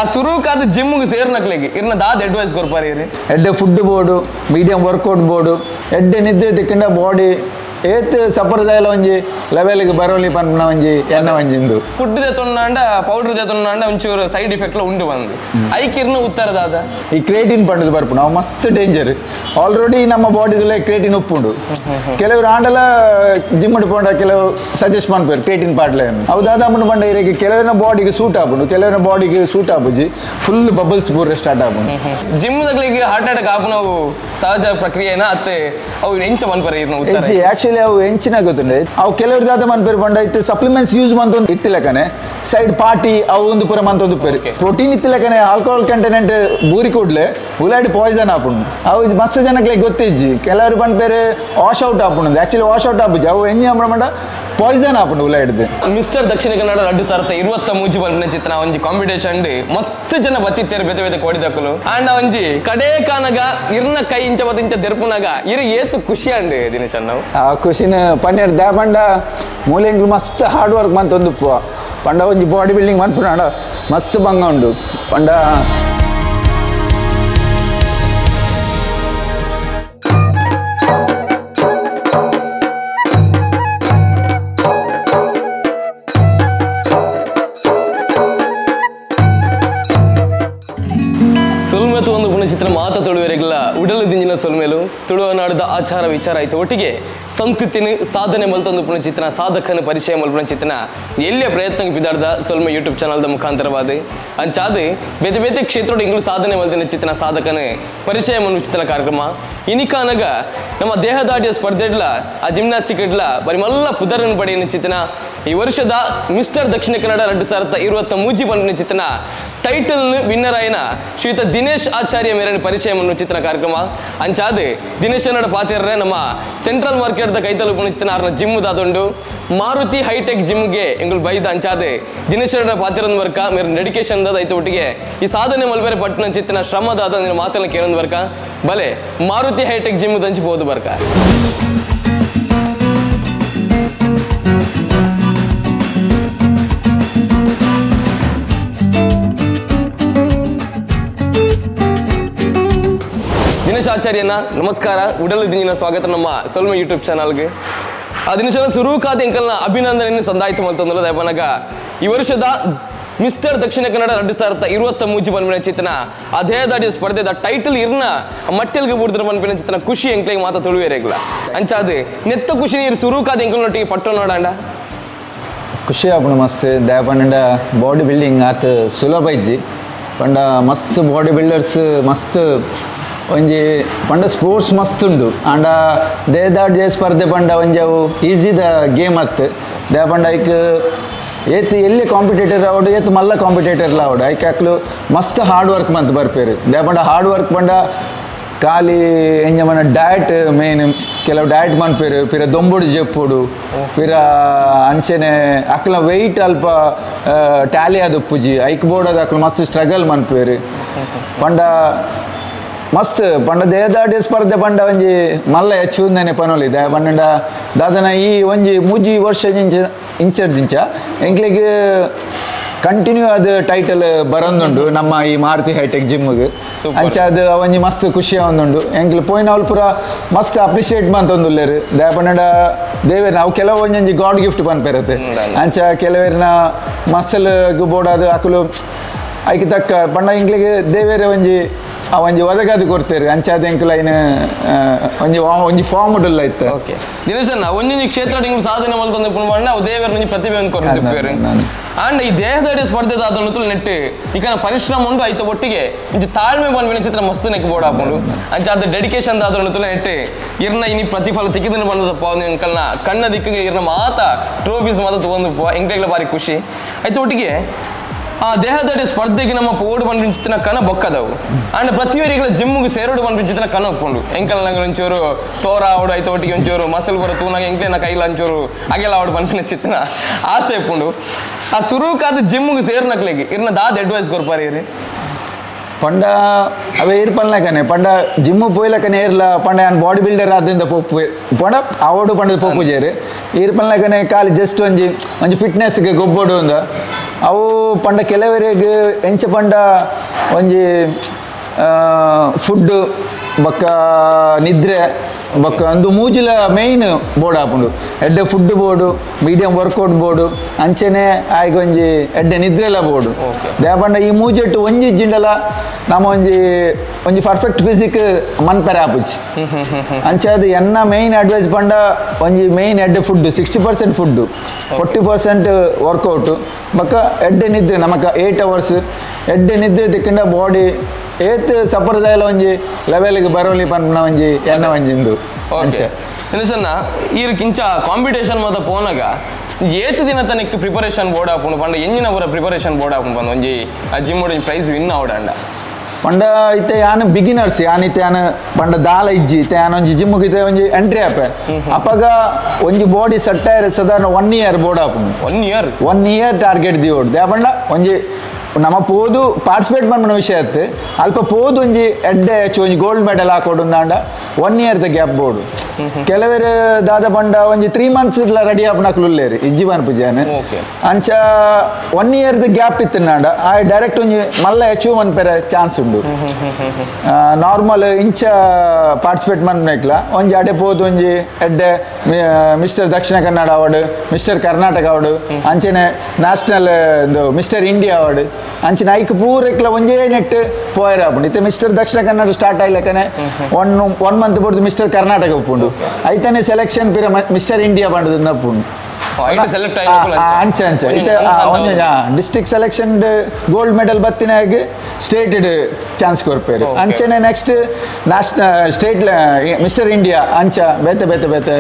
ಆ ಸುರುಕಾದ ಜಿಮ್ಗೆ ಸೇರ್ನಕ್ಲೆಗೆ ಇರ್ನ ದಾದ ಅಡ್ವೈಸ್ ಕೊರ್ಪಾರಿ ಎಡ್ಡೆ food board medium workout board ಎಡ್ಡೆ ನಿದ್ರೆ ತಿಕ್ಕಂಡ ಬಾಡಿ ಏತ್ ಸಪರದಾಯಲ ಒಂಜಿ ಲೆವೆಲ್ಗೆ ಬರೋಲಿ ಪನ್ನ ಒಂಜಿ ಎನ್ನ ಒಂಜಿಂದು ಫುಡ್ ದೆತೊಂಡ ಪೌಡರ್ ದೆತೊಂಡ ಒಂಚೂರು ಸೈಡ್ ಎಫೆಕ್ಟ್ ಉಂಡು ಬಂದು ಐಕಿರ್ನ ಉತ್ತರ ದಾದ ಈ ಕ್ರೇಟಿನ್ ಪಂಡದು ಬರ್ಪು ನಾವು ಮಸ್ತ್ ಡೇಂಜರ್ ಆಲ್ರೆಡಿ ನಮ್ಮ ಬಾಡಿದಲ್ಲೇ ಕ್ರೇಟಿನ್ ಉಪ್ಪುಂಡು ಕೆಲವರು ಆಂಡಲ ಜಿಮ್ ಪೋಂಡ ಕೆಲವು ಸಜೆಸ್ಟ್ ಮಾಡ್ತಾರೆ ಕ್ರೇಟಿನ್ ಪಾಡ್ಲೆ ಅವು ದಾದ ಅಮ್ಮನ ಪಂಡ ಇರಕ್ಕೆ ಕೆಲವರ ಬಾಡಿಗೆ ಸೂಟ್ ಆಪುಂಡು ಕೆಲವರ ಬಾಡಿಗೆ ಸೂಟ್ ಆಪುಜಿ ಫುಲ್ ಬಬಲ್ಸ್ ಪೂರ ಸ್ಟಾರ್ಟ್ ಆಪುಂಡು ಜಿಮ್ ದಕ್ಲಿಗೆ ಹಾರ್ಟ್ ಅಟ್ಯಾಕ್ ಆಪುನವು ಸಹಜ ಪ್ರಕ್ರಿಯೆನಾ ಅತ್ತೆ ಅವು ಎಂಚ ಮನ್ಪರೆ ಇರ್ನ ಉತ್ತರ ಆಕ್ಚುಲಿ ಅವು ಎಂಚಿನ ಗೊತ್ತುಂಡೆ ಅವು ಕೆಲವರು ದಾದ ಮನ್ಪೇರು ಪಂಡ ಇತ್ತು ಸಪ್ಲಿಮೆಂಟ್ಸ್ ಯೂಸ್ ಮಂತೊಂದು ಇತ್ತಿಲಕನೆ ಸೈಡ್ ಪಾರ್ಟಿ ಅವು ಒಂದು ಪೂರ ಮಂತೊಂದು ಪೇರು ಪ್ರೋಟೀನ್ ಇತ್ತಿಲಕನೆ ಆಲ್ಕೋಹಾಲ್ ಕಂಟೆಂಟ್ ಬೂರಿ ಕೂಡ್ಲೆ ಉಲಾಡಿ ಪಾಯ್ಸನ್ ಆಪುಂಡು ಅವು ಮಸ್ತ್ ಜನಕ್ಕೆ ಗೊತ್ತಿಜ್ಜಿ ಕೆಲವರು ಪನ್ಪೇರು ವಾಶ್ ಔಟ್ ಆಪುಂಡು ಆಕ್ಚುಲಿ ವಾಶ್ ಔಟ್ ಆಪುಜಿ ಅವು ಎಂಜಿ ಮಂಡ ಪಾಯ್ಸನ್ ಆಪುಂಡು ಉಲಾಡಿದ್ದು ಮಿಸ್ಟರ್ ದಕ್ಷಿಣ ಕನ್ನಡ 2023 ಪನ್ಪಿನ ಚಿತ್ರ ಒಂಜಿ ಕಾಂಪಿಟೇಷನ್ ಮಸ್ತ್ ಜನ ಬತ್ತಿತ್ತೇರು ಬೇತೆ ಬೇತೆ ಕೋಡಿದಕ್ಕಲು ಆಂಡ ಒಂಜಿ ಕಡೆ ಕಾನಗ ಇರ್ನ ಕೈ ಇಂಚ ಬತ್ತ ಇಂಚ ದೆರ್ಪುನಾಗ ಇರು ಏತು ಖುಷಿ ಅಂಡ್ ದಿನೇಶ್ ಅಣ್ಣ ಆ ಖುಷಿನ ಪನ್ನೀರ್ ದಾಪಂಡ ಮೂಲೆಂಗ್ಲು ಮಸ್ತ್ ಹಾರ್ಡ್ ವರ್ಕ್ ಮಂತೊಂದು ಪಂಡ ಒಂಜಿ ಬಾಡಿ ಬಿಲ್ಡಿಂಗ್ ಮನ್ಪುನಾಡ ಮಸ್ತ್ ಬಂಗ ಉಂಡು ಪಂಡ ಸೊಲ್ಮೆತು ಒಂದು ಪುಣಚಿತ್ರ ಮಾತ ತುಳುವೆರೆಗಲ ಉಡಲು ದಿಂಜಿನ ಸೊಲ್ಮೆಲು ತುಳುವನಾಡದ ಆಚಾರ ವಿಚಾರ ಆಯ್ತು ಒಟ್ಟಿಗೆ ಸಂಸ್ಕೃತಿನ ಸಾಧನೆ ಮಲ್ತೊಂದು ಪುಣಚಿತ್ರ ಸಾಧಕನ ಪರಿಚಯ ಮಲ್ಪುಣಚಿತ್ರನ ಎಲ್ಲಿಯ ಪ್ರಯತ್ನ ಬಿದಾಡ್ದ ಸೊಲ್ಮೆ ಯೂಟ್ಯೂಬ್ ಚಾನಲ್ದ ಮುಖಾಂತರವಾದ ಅಂಚಾದ ಬೇತೆ ಬೇತೆ ಕ್ಷೇತ್ರೋಡು ಇಂಗ್ಲು ಸಾಧನೆ ಮಲ್ತಿನ ಚಿತ್ರನ ಸಾಧಕನ ಪರಿಚಯ ಮಲ್ಪುಚಿತ್ರನ ಕಾರ್ಯಕ್ರಮ ಇನಿಕಾನಗ ನಮ್ಮ ದೇಹದಾಡಿಯ ಸ್ಪರ್ಧೆಡ್ಲ ಆ ಜಿಮ್ನಾಸ್ಟಿಕ್ ಇಡ್ಲ ಬರಿ ಮಲ್ಲ ಪುದರನ್ನು ಪಡೆಯ ಚಿತ್ರನ ಈ ವರ್ಷದ ಮಿಸ್ಟರ್ ದಕ್ಷಿಣ ಕನ್ನಡ 2023 ಪನ್ಪಿನ ಚಿತ್ರನ ಟೈಟಲ್ ವಿನ್ನರ್ ಆಯ್ನ ಶ್ರೀಯುತ ದಿನೇಶ್ ಆಚಾರ್ಯ ಮೇರಿನ ಪರಿಚಯ ಮನ್ನು ಚಿತ್ರ ಕಾರ್ಯಕ್ರಮ ಅಂಚಾದ ದಿನೇಶ್ ಅನ್ನಡ ಪಾತಿರ್ರೆ ನಮ್ಮ ಸೆಂಟ್ರಲ್ ಮಾರ್ಕೆಟ್ the ಕೈತಲು ಪುಣಿಚಿತನ ಆರ್ನ ಜಿಮ್ ದಾದೊಂಡು ಮಾರುತಿ ಹೈಟೆಕ್ ಜಿಮ್ಗೆ ಎಂಗುಲ್ ಬೈದ ಅಂಚಾದ ದಿನೇಶ್ ಅನ್ನಡ ಪಾತಿರೊಂದು ವರ್ಕ ಮೇರೆ ಡೆಡಿಕೇಶನ್ ದಾದ ಐತ ಒಟ್ಟಿಗೆ ಈ ಸಾಧನೆ ಮಲ್ಬೇರೆ ಪಟ್ಟಣ ಚಿತ್ರನ ಶ್ರಮದಾದ ನಿನ್ನ ಮಾತನ್ನ ಕೇಳೊಂದು ವರ್ಕ ಬಲೆ ಮಾರುತಿ ಹೈಟೆಕ್ ಜಿಮ್ ದಂಚಿ ಹೋದು ಬರ್ಕ. ದಿನೇಶ್ ಆಚಾರ್ಯನ ನಮಸ್ಕಾರ, ಉಡಲು ದಿನ ಸ್ವಾಗತ ನಮ್ಮ ಸೊಲ್ಮೆ ಯೂಟ್ಯೂಬ್ ಚಾನಲ್ಗೆ. ಆ ದಿನೇಶನ ಸುರುಕಾದ ಎಂಕಲ್ನ ಅಭಿನಂದನೆ ಸಂದಾಯಿತು ಮಲ್ತಂದ್ರೆ ದಯಪನಗ ಈ ವರ್ಷದ ಮಿಸ್ಟರ್ ದಕ್ಷಿಣ ಕನ್ನಡ 2023 ಪನ್ಪಿನ ಚಿತ್ರನ ಅದೇದಾಡಿ ಸ್ಪರ್ಧೆದ ಟೈಟಲ್ ಇರ್ನ ಮಟ್ಟೆಲ್ಗೆ ಬೂಡ್ದ್ರ ಪನ್ಪಿನ ಚಿತ್ರನ ಖುಷಿ ಎಂಕ್ಲೆಗೆ ಮಾತ ತುಳುವೇರೆಗ್ಲ ಅಂಚಾದ ನೆತ್ತ ಖುಷಿ ನೀರು ಸುರುಕಾದ ಎಂಕಲ್ನೊಟ್ಟಿಗೆ ಪಟ್ಟು ನೋಡಂಡ ಖುಷಿ ಆಪುಂಡು ಮಸ್ತ್ ದಯಪಂಡ ಬಾಡಿ ಬಿಲ್ಡಿಂಗ್ ಆತ ಸುಲಭ ಇಜ್ಜಿ ಪಂಡ ಮಸ್ತ್ ಬಾಡಿ ಬಿಲ್ಡರ್ಸ್ ಮಸ್ತ್ ಒಂಜಿ ಪಂಡ ಸ್ಪೋರ್ಟ್ಸ್ ಮಸ್ತ್ ಉಂಡು ಆಂಡ ದೇದಾಡ್ ಸ್ಪರ್ಧೆ ಪಂಡ ಒಂಜಿ ಅವು ಈಸಿ the game ಅತ್ತು they ಪಂಡ ಐಕ್ ಏತ್ ಎಲ್ಲಿ ಕಾಂಪಿಟೇಟರ್ ಆವಡು ಏತ್ ಮಲ್ಲ ಕಾಂಪಿಟೇಟರ್ಲ ಆವಡು ಐಕ್ ಅಕ್ಲು ಮಸ್ತ್ ಹಾರ್ಡ್ ವರ್ಕ್ ಮಂತ್ ಬರ್ಪೇರು they ಪಂಡ ಹಾರ್ಡ್ ವರ್ಕ್ ಪಂಡ ಖಾಲಿ ಎಂಜ ಮನ ಡಯಟ್ ಮೇನ್ ಕೆಲವು ಡಯಟ್ ಮನ್ಪೇರು ಪಿರ ದೊಂಬುಡು ಜೆಪ್ಪುಡು ಪಿರ ಅಂಚೆನೆ ಅಕ್ಲ ವೆಯ್ಟ್ ಅಲ್ಪ ಟ್ಯಾಲಿ ಅದು ಉಪ್ಪುಜಿ ಐಕ್ ಬೋರ್ಡ್ ಅಕ್ಲು ಮಸ್ತ್ ಸ್ಟ್ರಗಲ್ ಮನ್ಪೇರು ಪಂಡ ಮಸ್ತ್ ಪಂಡ ದೇದಾಡಿ ಸ್ಪರ್ಧೆ ಪಂಡ ಒಂಜಿ ಮಲ್ಲ ಹೆಚ್ಚುಂದನೆ ಪನೊಲಿ ದೆ ಪಂಡ ದಾದನ ಈ ಒಂಜಿ ಮೂಜಿ ವರ್ಷ ಜಿಂಚ ಇಂಚರ್ ಜಿಂಚ ಎಂಕ್ಲೆಗ್ ಕಂಟಿನ್ಯೂ ಅದು ಟೈಟಲ್ ಬರಂದುಂಡು ನಮ್ಮ ಈ ಮಾರುತಿ ಹೈಟೆಕ್ ಜಿಮ್ಗೆ ಅಂಚ ಅದು ಒಂಜಿ ಮಸ್ತ್ ಖುಷಿ ಒಂದುಂಡು ಎಂಕ್ಲು ಪೋಯಿನವ್ಲು ಪೂರ ಮಸ್ತ್ ಅಪ್ರಿಷಿಯೇಟ್ ಮಂತೊಂದುಲ್ಲೇರು ದೆ ಪಂಡ ದೇವೇರ್ ನಾವು ಕೆಲವು ಒಂಜೊಂಜಿ ಗಾಡ್ ಗಿಫ್ಟ್ ಪನ್ಪೇರತ್ತೆ ಅಂಚ ಕೆಲವೇರ್ನ ಮಸಲ್ ಬೋರ್ಡ್ ಅಕುಲು ಐಕ್ ತಕ್ಕ ಪಂಡ ಎಂಕ್ಲೆಗ್ ದೇವೇರೆ ಒಂಜಿ ಆ ಒಂಜಿ ಒದಗಾದು ಕೊಡ್ತೇವೆ ಅಂಚಾದ ಎಂಕುಲು ಐನ್ ಒಂಜಿ ಒಂಜಿ ಫಾರ್ಮ್ ಉಡುಲ್ಲ ಇತ್ತು. ಓಕೆ ದಿನೇಶ್ ಅಣ್ಣ ಒಂಜೊಂಜಿ ಕ್ಷೇತ್ರ ನಿಂಗೆ ಸಾಧನೆ ಮಲ್ತೊಂದು ಪಂಡ ಅವು ದೇವರ ಒಂಜಿ ಪ್ರತಿಭೆ ಒಂದು ಕೊಡ್ತಿರ್ತಾರೆ ಆಂಡ್ ಈ ದೇಹದಾಡಿ ಸ್ಪರ್ಧೆ ದಾದೊಂದು ನೆಟ್ಟು ಈಕನ ಪರಿಶ್ರಮ ಉಂಡು ಐತ ಒಟ್ಟಿಗೆ ಒಂಜಿ ತಾಳ್ಮೆ ಪನ್ಪಿನ ಚಿತ್ರ ಮಸ್ತ್ ನೆಕ್ ಬೋರ್ಡ್ ಹಾಕೊಂಡು ಅಂಚ ಅದು ಡೆಡಿಕೇಶನ್ ದಾದೊಂದು ನೆಟ್ಟು ಇರ್ನ ಇನಿ ಪ್ರತಿಫಲ ತಿಕ್ಕಿದನ್ನು ಬಂದದಪ್ಪ ಒಂದು ಎಂಕಲ್ನ ಕಣ್ಣ ದಿಕ್ಕಿಗೆ ಇರ್ನ ಮಾತ ಟ್ರೋಫೀಸ್ ಮಾತ ತಗೊಂಡು ಎಂಕ್ಲೆಗ್ಲ ಬಾರಿ ಖುಷಿ ಐತ ಒಟ್ಟಿಗೆ ಆ ದೇಹದಡಿ ಸ್ಪರ್ಧೆಗೆ ನಮ್ಮ ಪೋಡು ಪನ್ಪಿನ ಕನ ಬೊಕ್ಕದವು ಅಂಡ್ ಪ್ರತಿಯೊರಿಗಳ ಜಿಮ್ಗೆ ಸೇರೋಡು ಪನ್ಪಿನ ಕನ ಒಪ್ಪುಂಡು ಎಂಕಲ್ ನಂಗೆ ಒಂಚೂರು ತೋರ ಆವಡು ಐತ ಒಟ್ಟಿಗೆ ಒಂಚೂರು ಮಸಲ್ ಬರೋ ತೂನಾಗ ಎಂಕ್ಲೆನ ಕೈಲ ಒಂಚೂರು ಅಗೆಲ ಆವಡು ಪನ್ಪಿನ ಚಿತ್ರನ ಆಸೆ ಇಪ್ಪುಂಡು ಆ ಸುರುಕಾದ ಜಿಮ್ಗೆ ಸೇರ್ನಕ್ಲೆಗೆ ಇರ್ನ ದಾದ ಅಡ್ವೈಸ್ ಕೊರ್ಪಾರಿ ಪಂಡ ಅವೇ ಇರ್ಪಲ್ನಕನೆ ಪಂಡ ಜಿಮ್ ಪೋಯ್ಲಕನೆ ಇರ್ಲ ಪಂಡ ಯಾನ್ ಬಾಡಿ ಬಿಲ್ಡರ್ ಆದಿಂದ ಪೋಪು ಪಂಡ ಅವಡು ಪಂಡದ ಪೋಪು ಜೇರು ಇರ್ಪಲ್ನಕನೆ ಖಾಲಿ ಜಸ್ಟ್ ಒಂಜಿ ಒಂಜಿ ಫಿಟ್ನೆಸ್ಗೆ ಗೊಬ್ಬೊಡು ಅಂದ ಅವು ಪಂಡ ಕೆಲವರಿಗೆ ಎಂಚ ಪಂಡ ಒಂಜಿ ಫುಡ್ ಬೊಕ್ಕ ನಿದ್ರೆ ಬೊಕ್ಕ ಅಂದು ಮೂಜಿಲ ಮೇಯ್ನ್ ಬೋರ್ಡ್ ಆಪುಂಡು ಎಡ್ಡೆ food board medium workout board ಅಂಚೆನೆ ಆಯ್ಗೆ ಒಂಜಿ ಎಡ್ಡೆ ನಿದ್ರೆಲ ಬೋರ್ಡು ದೇಪಂಡ ಈ ಮೂಜೆಟ್ಟು ಒಂಜಿ ಜಿಂಡಲ ನಮ್ಮ ಒಂಜಿ ಒಂಜಿ ಪರ್ಫೆಕ್ಟ್ ಫಿಸಿಕ್ ಮನ್ಪೆರೆ ಆಪುಜಿ ಅಂಚೆ ಅದು ಎನ್ನ ಮೇಯ್ನ್ ಅಡ್ವೈಸ್ ಪಂಡ ಒಂಜಿ ಮೇಯ್ನ್ ಎಡ್ಡೆ food 60% food 40% workout ಬೊಕ್ಕ ಎಡ್ಡೆ ನಿದ್ರೆ ನಮಕ 8 ಅವರ್ಸ್ ಎಡ್ಡೆ ನಿದ್ರೆ ತಿಕ್ಕಂಡ ಬಾಡಿ ಏತ್ ಸಪರದಾಯಲ ಒಂಜಿ ಲೆವೆಲ್ಗೆ ಬರೋಲಿ ಪನ್ಪುನ ಒಂಜಿ ಎನ್ನ ಒಂಜಿಂದು ಓಕೆ ಸಣ್ಣ ಈರ್ಕಿಂಚ ಕಾಂಪಿಟೇಷನ್ ಮಾತ ಪೋನಾಗ ಏತ್ ದಿನ ತನಕ ಪ್ರಿಪರೇಷನ್ ಬೋರ್ಡ್ ಆಪುಂಡು ಪಂಡ ಎಂಜಿನ ಪೂರ ಪ್ರಿಪರೇಷನ್ ಬೋರ್ಡ್ ಆಪುಂಡು ಪಂಡ ಒಂಜಿ ಆ ಜಿಮ್ ಒಂಜಿ ಪ್ರೈಸ್ ವಿನ್ ಆವಡಂಡ ಪಂಡ ಇತ್ತೆ ಯಾನ್ ಬಿಗಿನರ್ಸ್ ಯಾನ್ ಇತ್ತೆ ಯಾನ್ ಪಂಡ ದಾಲ ಇಜ್ಜಿ ಇತ್ತೆ ಯಾನ್ ಒಂಜಿ ಜಿಮ್ಗೆ ಇತ್ತೆ ಒಂಜಿ ಎಂಟ್ರಿ ಆಪೆ ಅಪಗ ಒಂಜಿ ಬಾಡಿ ಸೆಟ್ ಆಯರೆ ಸಾಧಾರಣ 1 ಇಯರ್ ಬೋರ್ಡ್ ಆಪುಂಡು 1 year 1 year target ದಿವೋಡು they ಪಂಡ ಒಂಜಿ ನಮ್ಮ ಪೋದು ಪಾರ್ಟಿಸಿಪೇಟ್ ಮನ್ಪುನ ವಿಷಯ ಅತ್ತೆ ಅಲ್ಪ ಪೋದು ಒಂಜಿ ಎಡ್ಡೆ ಒಂಜಿ gold medal ಹಾಕೊಡು 1 year the gap board ಕೆಲವರು ದಾದ ಪಂಡ ಒಂಜಿ 3 ಮಂತ್ಸ್ ಇಡ್ಲ ರೆಡಿ ಆಪುನಕುಲು ಉಲ್ಲೇರು ಇಜ್ಜಿ ಪನ್ಪುಜಾನ್ ಅಂಚ 1 year the gap ಇತ್ತಿನಾಂಡ ಆ ಡೈರೆಕ್ಟ್ ಒಂಜಿ ಮಲ್ಲ ಅಚೀವ್ ಮನ್ಪೆರೆ ಚಾನ್ಸ್ ಉಂಡು ನಾರ್ಮಲ್ ಇಂಚ ಪಾರ್ಟಿಸಿಪೇಟ್ ಮನ್ಪುನಕ್ಲ ಒಂಜಿ ಅಡೆ ಪೋದು ಒಂಜಿ ಎಡ್ಡೆ mister Dakshina Kannada award mister Karnataka award ಅಂಚನೆ national mister India award ಅಂಚಿನ ಐಕ್ ಪೂರಕ್ಲ ಒಂಜೇ ನೆಟ್ ಪೋಯರ್ ಆಪುಂಡು ಇತ್ತೆ ಮಿಸ್ಟರ್ ದಕ್ಷಿಣ ಕನ್ನಡ ಸ್ಟಾರ್ಟ್ ಆಯ್ಲಕನೆ 1 ಮಂತ್ ಬೋರ್ದು ಮಿಸ್ಟರ್ ಕರ್ನಾಟಕ ಉಪ್ಪುಂಡು ಐತನೆ ಸೆಲೆಕ್ಷನ್ ಪಿರ ಮಿಸ್ಟರ್ ಇಂಡಿಯಾ ಪಂಡದ ಉಪ್ಪುಂಡು ಅಂಚೆ ಅಂಚೆ ಇತ್ತೆ ಒಂಜಿ district selection gold medal ಬತ್ತಿನಾಗ state chance ಕೊರ್ಪೇರು ಅಂಚನೆ next national state mister India ಅಂಚ ಬೇತೆ ಬೇತೆ ಬೇತೆ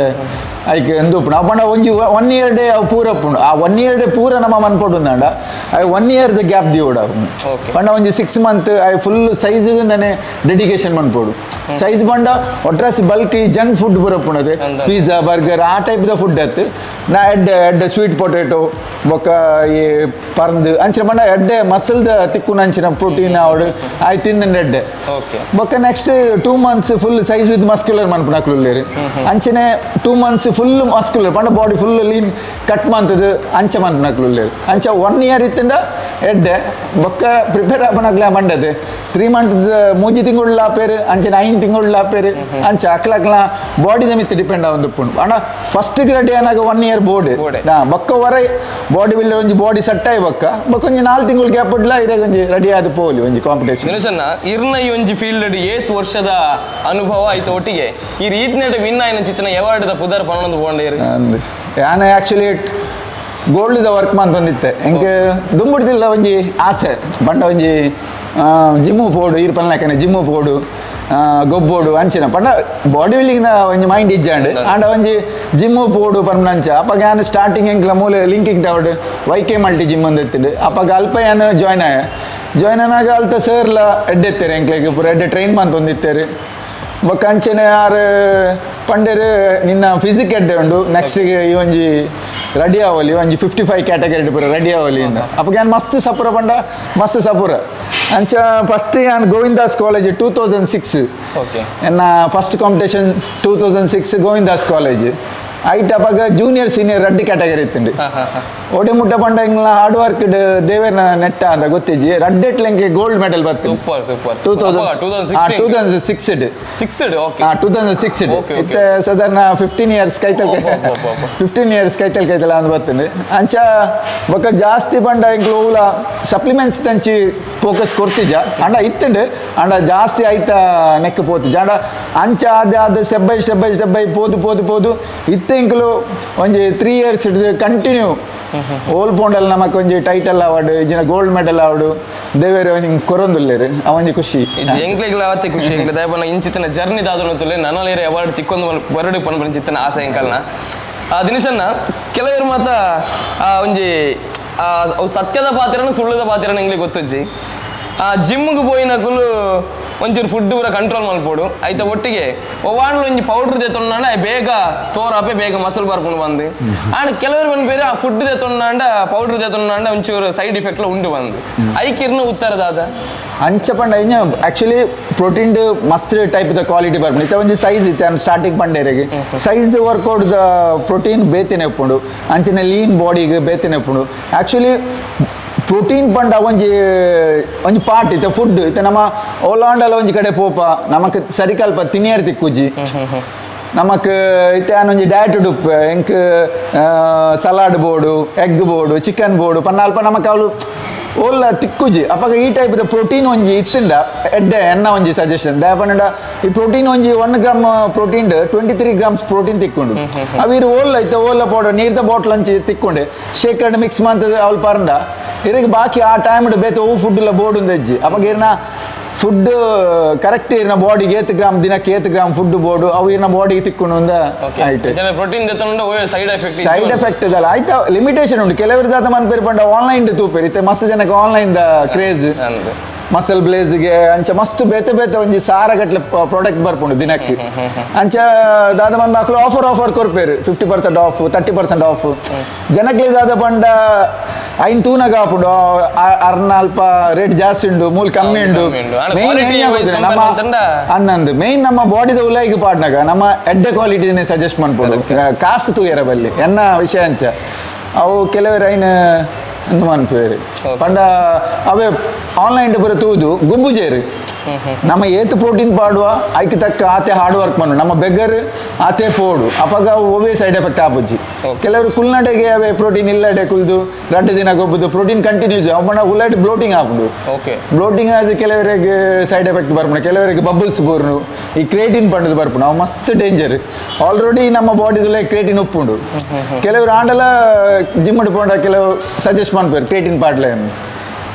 ಐಕ್ ಎಂದು ಉಪ್ಪುಂಡು ಅವು ಪಂಡ ಒಂಜಿ 1 ಇಯರ್ ಡೇ ಅವು ಪೂರ ಉಪ್ಪುಂಡು ಆ 1 ಇಯರ್ ಡೇ ಪೂರ ನಮ್ಮ ಮನ್ಪೊಡುಂದಾಂಡ ಅವು 1 year the gap ದಿವೋಡು ಪಂಡ ಒಂಜಿ 6 month I full size ನಾನೇ ಡೆಡಿಕೇಶನ್ ಮನ್ಪೊಡು ಸೈಜ್ ಪಂಡ ಒಟ್ರಾಸಿ bulk junk food ಪೂರ ಉಪ್ಪುಂಡು ಪಿಜ್ಜಾ ಬರ್ಗರ್ ಆ type the food ಅತ್ತು ನಾ ಎಡ್ಡೆ ಎಡ್ಡೆ ಸ್ವೀಟ್ ಪೊಟೆಟೊ ಬೊಕ್ಕ ಈ ಪರ್ಂದು ಅಂಚಿನ ಪಂಡ ಎಡ್ಡೆ ಮಸಲ್ದ ತಿಕ್ಕುನ ಅಂಚಿನ ಪ್ರೋಟೀನ್ ಆವಡು ಆಯ್ ತಿಂದಂಡ ಎಡ್ಡೆ ಬೊಕ್ಕ next 2 months full size with muscular ಮನ್ಪುನಕುಲು ಉಲ್ಲೇರು ಅಂಚನೆ 2 months full muscular ಪಂಡ body full lean cut ಮಂತದ ಅಂಚ ಮನ್ಪುನಕುಲು ಉಲ್ಲೇರು ಅಂಚ 1 ಇಯರ್ ಇತ್ತಿಂಡ ಎಡ್ಡೆ ಬೊಕ್ಕ ಪ್ರಿಪೇರ್ ಆಪುನಕುಲ ಮಂಡದೆ 3 ಮಂತ್ ಮೂಜಿ ತಿಂಗುಳ್ಲ ಆಪೇರು ಅಂಚನೆ 5 ತಿಂಗುಳ್ಲ ಆಪೇರು ಅಂಚ ಅಕ್ಲಕ್ಲ ಬಾಡಿದ ಮಿತ್ತು ಡಿಪೆಂಡ್ ಆವೊಂದು ಉಪ್ಪುಂಡು ಪಂಡ ಫಸ್ಟ್ ರೆಡಿ ಆನಾಗ 1 ಇಯರ್ ಬೋರ್ಡ್ ಬೊಕ್ಕ ವರ ಬಾಡಿ ಬಿಲ್ಡರ್ ಒಂಜಿ ಬಾಡಿ ಸೆಟ್ ಆಯಿ ಬೊಕ್ಕ ಬೊಕ್ಕ ಒಂಜಿ 4 ತಿಂಗಳು ಗ್ಯಾಪ್ ಇಡ್ಲ ಇರೆಗ್ ಒಂಜಿ ರೆಡಿ ಆದ್ ಪೋಲಿ ಒಂಜಿ ಕಾಂಪಿಟೇಷನ್ ಇರ್ನ ಈ ಒಂಜಿ ಫೀಲ್ಡ್ ಏತ್ ವರ್ಷದ ಅನುಭವ ಆಯ್ತು ಒಟ್ಟಿಗೆ ಈ ರೀತಿನೆಟ್ ವಿನ್ ಆಯಿನ ಚಿತ್ತನ ಎವಾರ್ಡ್ the ಪುದರ್ ಪನೊಂದು ಪೋಂಡೇರು ಯಾನ actually gold the work ಮಂತೊಂದಿತ್ತೆ ಎಂಕ್ ದುಂಬುಡ್ದಿಲ್ಲ ಒಂಜಿ ಆಸೆ ಪಂಡ ಒಂಜಿ ಜಿಮ್ಮು ಪೋಡು ಈರ್ ಪನ್ಲಕನೆ ಜಿಮ್ಮು ಪೋಡು ಗೊಬ್ಬೋಡು ಅಂಚಿನ ಪಂಡ ಬಾಡಿ ಬಿಲ್ಡಿಂಗ್ ದ ಒಂಜಿ ಮೈಂಡ್ ಇಜ್ಜಾಂಡ್ ಆಂಡ ಒಂಜಿ ಜಿಮ್ಮು ಪೋಡು ಪನ್ಪುನ ಅಂಚ ಅಪಗ ಯಾನ್ ಸ್ಟಾರ್ಟಿಂಗ್ ಎಂಕ್ಲ ಮೂಲೆ linking toward YK multi gym ಅಂದ್ ಇತ್ತಿಂಡು ಅಪಗ ಅಲ್ಪ ಯಾನ್ ಜಾಯ್ನ್ ಆಯ ಜಾಯ್ನ್ ಆನಾಗ ಅಲ್ತ ಸರ್ಲ ಎಡ್ಡೆತ್ತೇರು ಎಂಕ್ಲೆಗ್ ಪೂರ ಎಡ್ಡೆ ಟ್ರೈನ್ ಮಂತೊಂದಿತ್ತೇರು ಬೊಕ್ಕ ಅಂಚನೆ ಆರು ಪಂಡೇರು ನಿನ್ನ ಫಿಸಿಕ್ ಎಡ್ಡೆ ಉಂಡು ನೆಕ್ಸ್ಟ್ ಈ ಒಂಜಿ ರೆಡಿ ಆವಲಿ ಒಂಜಿ 55 ಕ್ಯಾಟಗರಿ ಪೂರ ರೆಡಿ ಆವಲಿ ಇಂದ ಅಪಗ ಯಾನ್ ಮಸ್ತ್ ಸಪುರ ಪಂಡ ಮಸ್ತ್ ಸಪುರ ಅಂಚ ಫಸ್ಟ್ ಯಾನ್ ಗೋವಿಂದಾಸ್ ಕಾಲೇಜ್ 2006 ಓಕೆ ಎನ್ನ first competition 2006 Govindas college ಐಟ್ ಅಪಗ ಜೂನಿಯರ್ ಸೀನಿಯರ್ ರಡ್ಡಿ ಕ್ಯಾಟಗರಿ ಇತ್ತುಂಡು ಒಡೆ ಮುಟ್ಟ ಪಂಡ ಎಂಗ್ಲ ಹಾರ್ಡ್ ವರ್ಕ್ ದೇವೇರ್ನ ನೆಟ್ಟ ಅಂತ ಗೊತ್ತಿಜ್ಜಿ ರಡ್ಡೆಟ್ಲ ಎಂಕೆ ಗೋಲ್ಡ್ ಮೆಡಲ್ ಬರ್ತದೆ ಸೂಪರ್ ಸೂಪರ್ 2006 2006 okay 2006 ಇತ್ತೆ ಸಾಧಾರಣ 15 ಇಯರ್ಸ್ ಕೈತಲ್ 15 ಇಯರ್ಸ್ ಕೈತಲ್ ಕೈತಲ್ ಅಂದ್ ಬರ್ತದೆ ಅಂಚ ಬೊಕ್ಕ ಜಾಸ್ತಿ ಪಂಡ ಎಂಕ್ಲು ಓಲ ಸಪ್ಲಿಮೆಂಟ್ಸ್ ತಂಚಿ ಫೋಕಸ್ ಕೊರ್ತಿಜ ಅಂಡ ಇತ್ತುಂಡು ಅಂಡ ಜಾಸ್ತಿ ಐತ ನೆಕ್ ಪೋತಿಜ ಅಂಡ ಅಂಚ ಆದ ಆದ step by step by step by ಪೋದು ಪೋದು ಪೋದು ಇತ್ತೆ ಎಂಕ್ಲು ಒಂಜಿ 3 ಇಯರ್ಸ್ ಹಿಡಿದು ಕಂಟಿನ್ಯೂ ಓಲ್ ಪೋಂಡಲ್ ನಮಕ್ ಒಂಜಿ ಟೈಟಲ್ ಅವಾರ್ಡ್ ಇಜ್ಜಿನ gold medal award ದೇವೇರು ಒಂಜಿ ಕೊರೊಂದುಲ್ಲೇರು ಅವ ಒಂಜಿ ಖುಷಿ ಎಂಕ್ಲೆಗ್ಲ ಅವತ್ತೆ ಖುಷಿ ಎಂಕ್ಲೆ ದಯಪನ ಇಂಚಿತನ ಜರ್ನಿ ದಾದೊಂದುಲ್ಲೆ ನನಲೇರೆ ಅವಾರ್ಡ್ ತಿಕ್ಕೊಂದು ಬರಡು ಪನ್ಪುನ ಚಿತ್ತನ ಆಸೆ ಎಂಕಲ್ನ ಆ ದಿನೇಶನ್ನ ಕೆಲವರು ಮಾತ ಆ ಒಂಜಿ ಸತ್ಯದ ಪಾತ್ರನ ಸುಳ್ಳುದ ಪಾತ್ರನ ಎಂಗ್ಲಿಗೆ ಗೊತ್ತುಜ್ಜಿ ಆ ಜಿಮ್ಗೆ ಪೋಯಿನಕುಲು ಒಂಚೂರು ಫುಡ್ ಪೂರ ಕಂಟ್ರೋಲ್ ಮಲ್ಪೊಡು ಐತ ಒಟ್ಟಿಗೆ ಒವಾಂಡ್ಲ ಒಂಜಿ ಪೌಡರ್ ದೆತ್ತೊಂಡ ಬೇಗ ತೋರಾಪೆ ಬೇಗ ಮಸಲ್ ಬರ್ಕೊಂಡು ಬಂದು ಆಂಡ್ ಕೆಲವರು ಬಂದು ಆ ಫುಡ್ ದೆತ್ತೊಂಡ ಪೌಡರ್ ದೆತ್ತೊಂಡ ಒಂಚೂರು ಸೈಡ್ ಎಫೆಕ್ಟ್ ಉಂಡು ಬಂದು ಐಕಿರ್ನ ಉತ್ತರ ದಾದ ಅಂಚ ಪಂಡ ಇಂಜ ಆಕ್ಚುಲಿ ಪ್ರೋಟೀನ್ ಮಸ್ತ್ type the quality ಬರ್ಪುಂಡು ಇತ್ತೆ ಒಂಜಿ ಸೈಜ್ ಇತ್ತೆ ಸ್ಟಾರ್ಟಿಂಗ್ ಪಂಡೇರಿಗೆ size the workout the protein ಬೇತೆನೆ ಉಪ್ಪುಂಡು ಅಂಚನೆ ಲೀನ್ ಬಾಡಿಗೆ ಬೇತೆನೆ ಉಪ್ಪುಂಡು ಆಕ್ಚುಲಿ Protein ಪಂಡ ಒಂಜಿ ಒಂಜಿ ಪಾರ್ಟ್ ಇತ್ತೆ ಫುಡ್ ಇತ್ತೆ ನಮ್ಮ ಓಲಾಂಡಲ ಒಂಜಿ ಕಡೆ ಪೋಪ ನಮಕ್ ಸರಿಕಲ್ಪ ತಿನಿಯರ್ ತಿಕ್ಕುಜಿ ನಮಕ್ ಇತ್ತೆ ಒಂಜಿ ಡಯಟ್ ಉಡುಪ್ಪೆ ಎಂಕ್ ಸಲಾಡ್ ಬೋಡು ಎಗ್ ಬೋಡು ಚಿಕನ್ ಬೋಡು ಪನ್ನ ಅಲ್ಪ ನಮಕ್ ಅವಳು ಓಲ್ಲ ತಿಕ್ಕುಜಿ ಅಪಗ ಈ ಟೈಪ್ ದ ಪ್ರೋಟೀನ್ ಒಂಜಿ ಇತ್ತಿಂಡ ಎಡ್ಡೆ ಎನ್ನ ಒಂಜಿ ಸಜೆಷನ್ ದಯಪಂಡ ಈ ಪ್ರೋಟೀನ್ ಒಂಜಿ 1 gram protein 23 grams protein ತಿಕ್ಕೊಂಡು ಅವಿರು ಓಲ್ಲ ಇತ್ತ ಓಲ್ಲ ಪೌಡರ್ ನೀರ್ದ ಬಾಟ್ಲ್ ಅಂಚಿ ತಿಕ್ಕೊಂಡೆ ಶೇಕರ್ಡ್ ಮಿಕ್ಸ್ ಮಂತದ ಅವಳು ಪರಂಡ ಇರಗೆ ಬಾಕಿ ಆ ಟೈಮ್ ಬೇತೆ ಓ ಫುಡ್ ಇಲ್ಲ ಬೋರ್ಡ್ ಉಂದೆಜ್ಜಿ ಅಪಗ ಇರ್ನ ಫುಡ್ ಕರೆಕ್ಟ್ ಇರ್ನ ಬಾಡಿಗೆ 8 ಗ್ರಾಮ್ ದಿನಕ್ಕೆ 8 gram food board ಅವು ಇರ್ನ ಬಾಡಿಗೆ ತಿಕ್ಕೊಂಡು ಒಂದ ಆಯ್ತು protein side effect side effect ಇದಲ್ಲ ಆಯ್ತಾ ಲಿಮಿಟೇಷನ್ ಉಂಟು ಕೆಲವರು ದಾತ ಮನ್ಪೇರು ಪಂಡ ಆನ್ಲೈನ್ ತೂಪೇರು ಇತ್ತೆ ಮಸ್ತ್ ಜನಕ್ಕೆ online the craze muscle ಬ್ಲೇಸ್ಗೆ ಅಂಚ ಮಸ್ತ್ ಬೇತೆ ಬೇತೆ ಒಂಜಿ ಸಾರ ಗಟ್ಲೆ ಪ್ರಾಡಕ್ಟ್ ಬರ್ಪುಂಡು ದಿನಕ್ಕೆ ಅಂಚ ದಾದ ಬಂದ ಮಕ್ಕಳು ಆಫರ್ ಆಫರ್ ಕೊರ್ಪೇರು 50% ಆಫ್ 30% ಆಫ್ ಜನಕ್ಲೆ ದಾದ ಪಂಡ ಐನ್ ತೂನಾಗ ಆಪುಂಡು ಅರ್ನ ಅಲ್ಪ ರೇಟ್ ಜಾಸ್ತಿ ಉಂಡು ಮೂಲ್ ಕಮ್ಮಿ ಉಂಡು ಮೇನ್ ನಮ್ಮ ಅನ್ನಂದು ಮೇನ್ ನಮ್ಮ ಬಾಡಿದ ಉಲೈಗೆ ಪಾಡ್ನಾಗ ನಮ್ಮ ಎಡ್ಡೆ ಕ್ವಾಲಿಟಿನೇ ಸಜೆಸ್ಟ್ ಮಾಡ್ಬೋದು ಕಾಸು ತೂಯರ ಬಲ್ಲಿ ಎನ್ನ ವಿಷಯ ಅಂಚ ಅವು ಕೆಲವರು ಐನ್ ಅಂದು ಮನ್ಪೇರು ಪಂಡ ಅವೇ ಆನ್ಲೈನ್ ಪೂರ ತೂದು ಗುಬ್ಬುಜೇರು ನಮ್ಮ ಏತು ಪ್ರೋಟೀನ್ ಪಾಡುವ ಐಕ್ ತಕ್ಕ ಆತೆ ಹಾರ್ಡ್ ವರ್ಕ್ ಮಾಡು ನಮ್ಮ ಬೆಗ್ಗರ್ ಆತೆ ಪೋಡು ಅಪಗ ಒವೇ ಸೈಡ್ ಎಫೆಕ್ಟ್ ಆಪುಜಿ ಕೆಲವರು ಕುಲ್ನಡೆಗೆ ಅವೇ ಪ್ರೋಟೀನ್ ಇಲ್ಲಡೆ ಕುಲ್ದು ರಡ್ಡು ದಿನ ಗೊಬ್ಬುದು ಪ್ರೋಟೀನ್ ಕಂಟಿನ್ಯೂಸ್ ಅವನ ಉಲ್ಲಡೆ ಬ್ಲೋಟಿಂಗ್ ಆಪುಂಡು ಬ್ಲೋಟಿಂಗ್ ಆದ ಕೆಲವರಿಗೆ ಸೈಡ್ ಎಫೆಕ್ಟ್ ಬರ್ಪುಂಡು ಕೆಲವರಿಗೆ ಬಬಲ್ಸ್ ಬೋರ್ನು ಈ ಕ್ರೇಟಿನ್ ಪಂಡದು ಬರ್ಪುಂಡು ಅವು ಮಸ್ತ್ ಡೇಂಜರ್ ಆಲ್ರೆಡಿ ನಮ್ಮ ಬಾಡಿದಲ್ಲೇ ಕ್ರೇಟಿನ್ ಉಪ್ಪುಂಡು ಕೆಲವರು ಆಂಡಲ ಜಿಮ್ ಪೋಂಡ ಕೆಲವು ಸಜೆಸ್ಟ್ ಮಾಡ್ತಾರೆ ಕ್ರೇಟಿನ್ ಪಾಡ್ಲೆ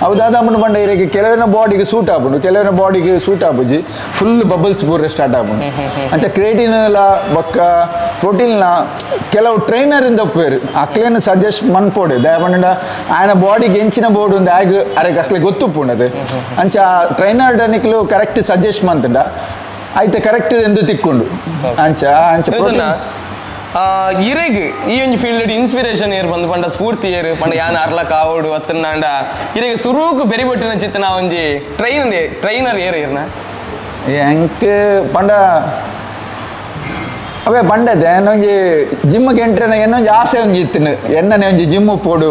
ಅವು ದಾದ ಪಂಡ ಇರಕ್ಕೆ ಕೆಲವರ ಬಾಡಿಗೆ ಸೂಟ್ ಆಪುಂಡು ಕೆಲವರ ಬಾಡಿಗೆ ಸೂಟ್ ಆಪುಜಿ ಫುಲ್ ಬಬಲ್ಸ್ ಪೂರ ಸ್ಟಾರ್ಟ್ ಆಪುಂಡು ಅಂಚ ಕ್ರೇಟಿನ್ಲ ಬೊಕ್ಕ ಪ್ರೋಟೀನ್ಲ ಕೆಲವು ಟ್ರೈನರ್ ಇಂದ ಪೇರು ಅಕ್ಲೇನು ಸಜೆಸ್ಟ್ ಮನ್ಪೋಡು ದಯಪಂಡ ಆಯನ ಬಾಡಿಗೆ ಎಂಚಿನ ಬೋರ್ಡ್ ಒಂದು ಆಗ ಅರೆಗೆ ಅಕ್ಲೆ ಗೊತ್ತುಪ್ಪುಂಡು ಅದು ಅಂಚ ಟ್ರೈನರ್ ನಿಕ್ಲು ಕರೆಕ್ಟ್ ಸಜೆಸ್ಟ್ ಮಂತಂಡ ಆಯ್ತು ಕರೆಕ್ಟ್ ಎಂದು ತಿಕ್ಕೊಂಡು ಅಂಚ ಅಂಚ ಇರೆಗ್ ಈ ಒಂಜಿ ಫೀಲ್ಡ್ ಇನ್ಸ್ಪಿರೇಷನ್ ಏರ್ ಬಂದು ಪಂಡ ಸ್ಫೂರ್ತಿ ಏರು ಪಂಡ ಯಾನ್ ಅರ್ಲ ಕಾವಡು ಅತ್ತನಾಂಡ ಇರೆಗ್ ಸುರೂಕು ಬೆರಿಬೊಟ್ಟಿನ ಚಿತ್ತನ ಒಂಜಿ ಟ್ರೈನರ್ ಏರ್ ಏರ್ನ ಎಂಕ್ ಪಂಡ ಅವೇ ಬಂಡದೆ എന്നೊಂಜಿ ಜಿಮ್ಗೆ ಎಂಟ್ರೆ എന്നೊಂಜಿ ಆಸೆ ಒಂಜಿ ಇತ್ತಿನ ಎನ್ನನೆ ಒಂಜಿ ಜಿಮ್ ಪೋಡು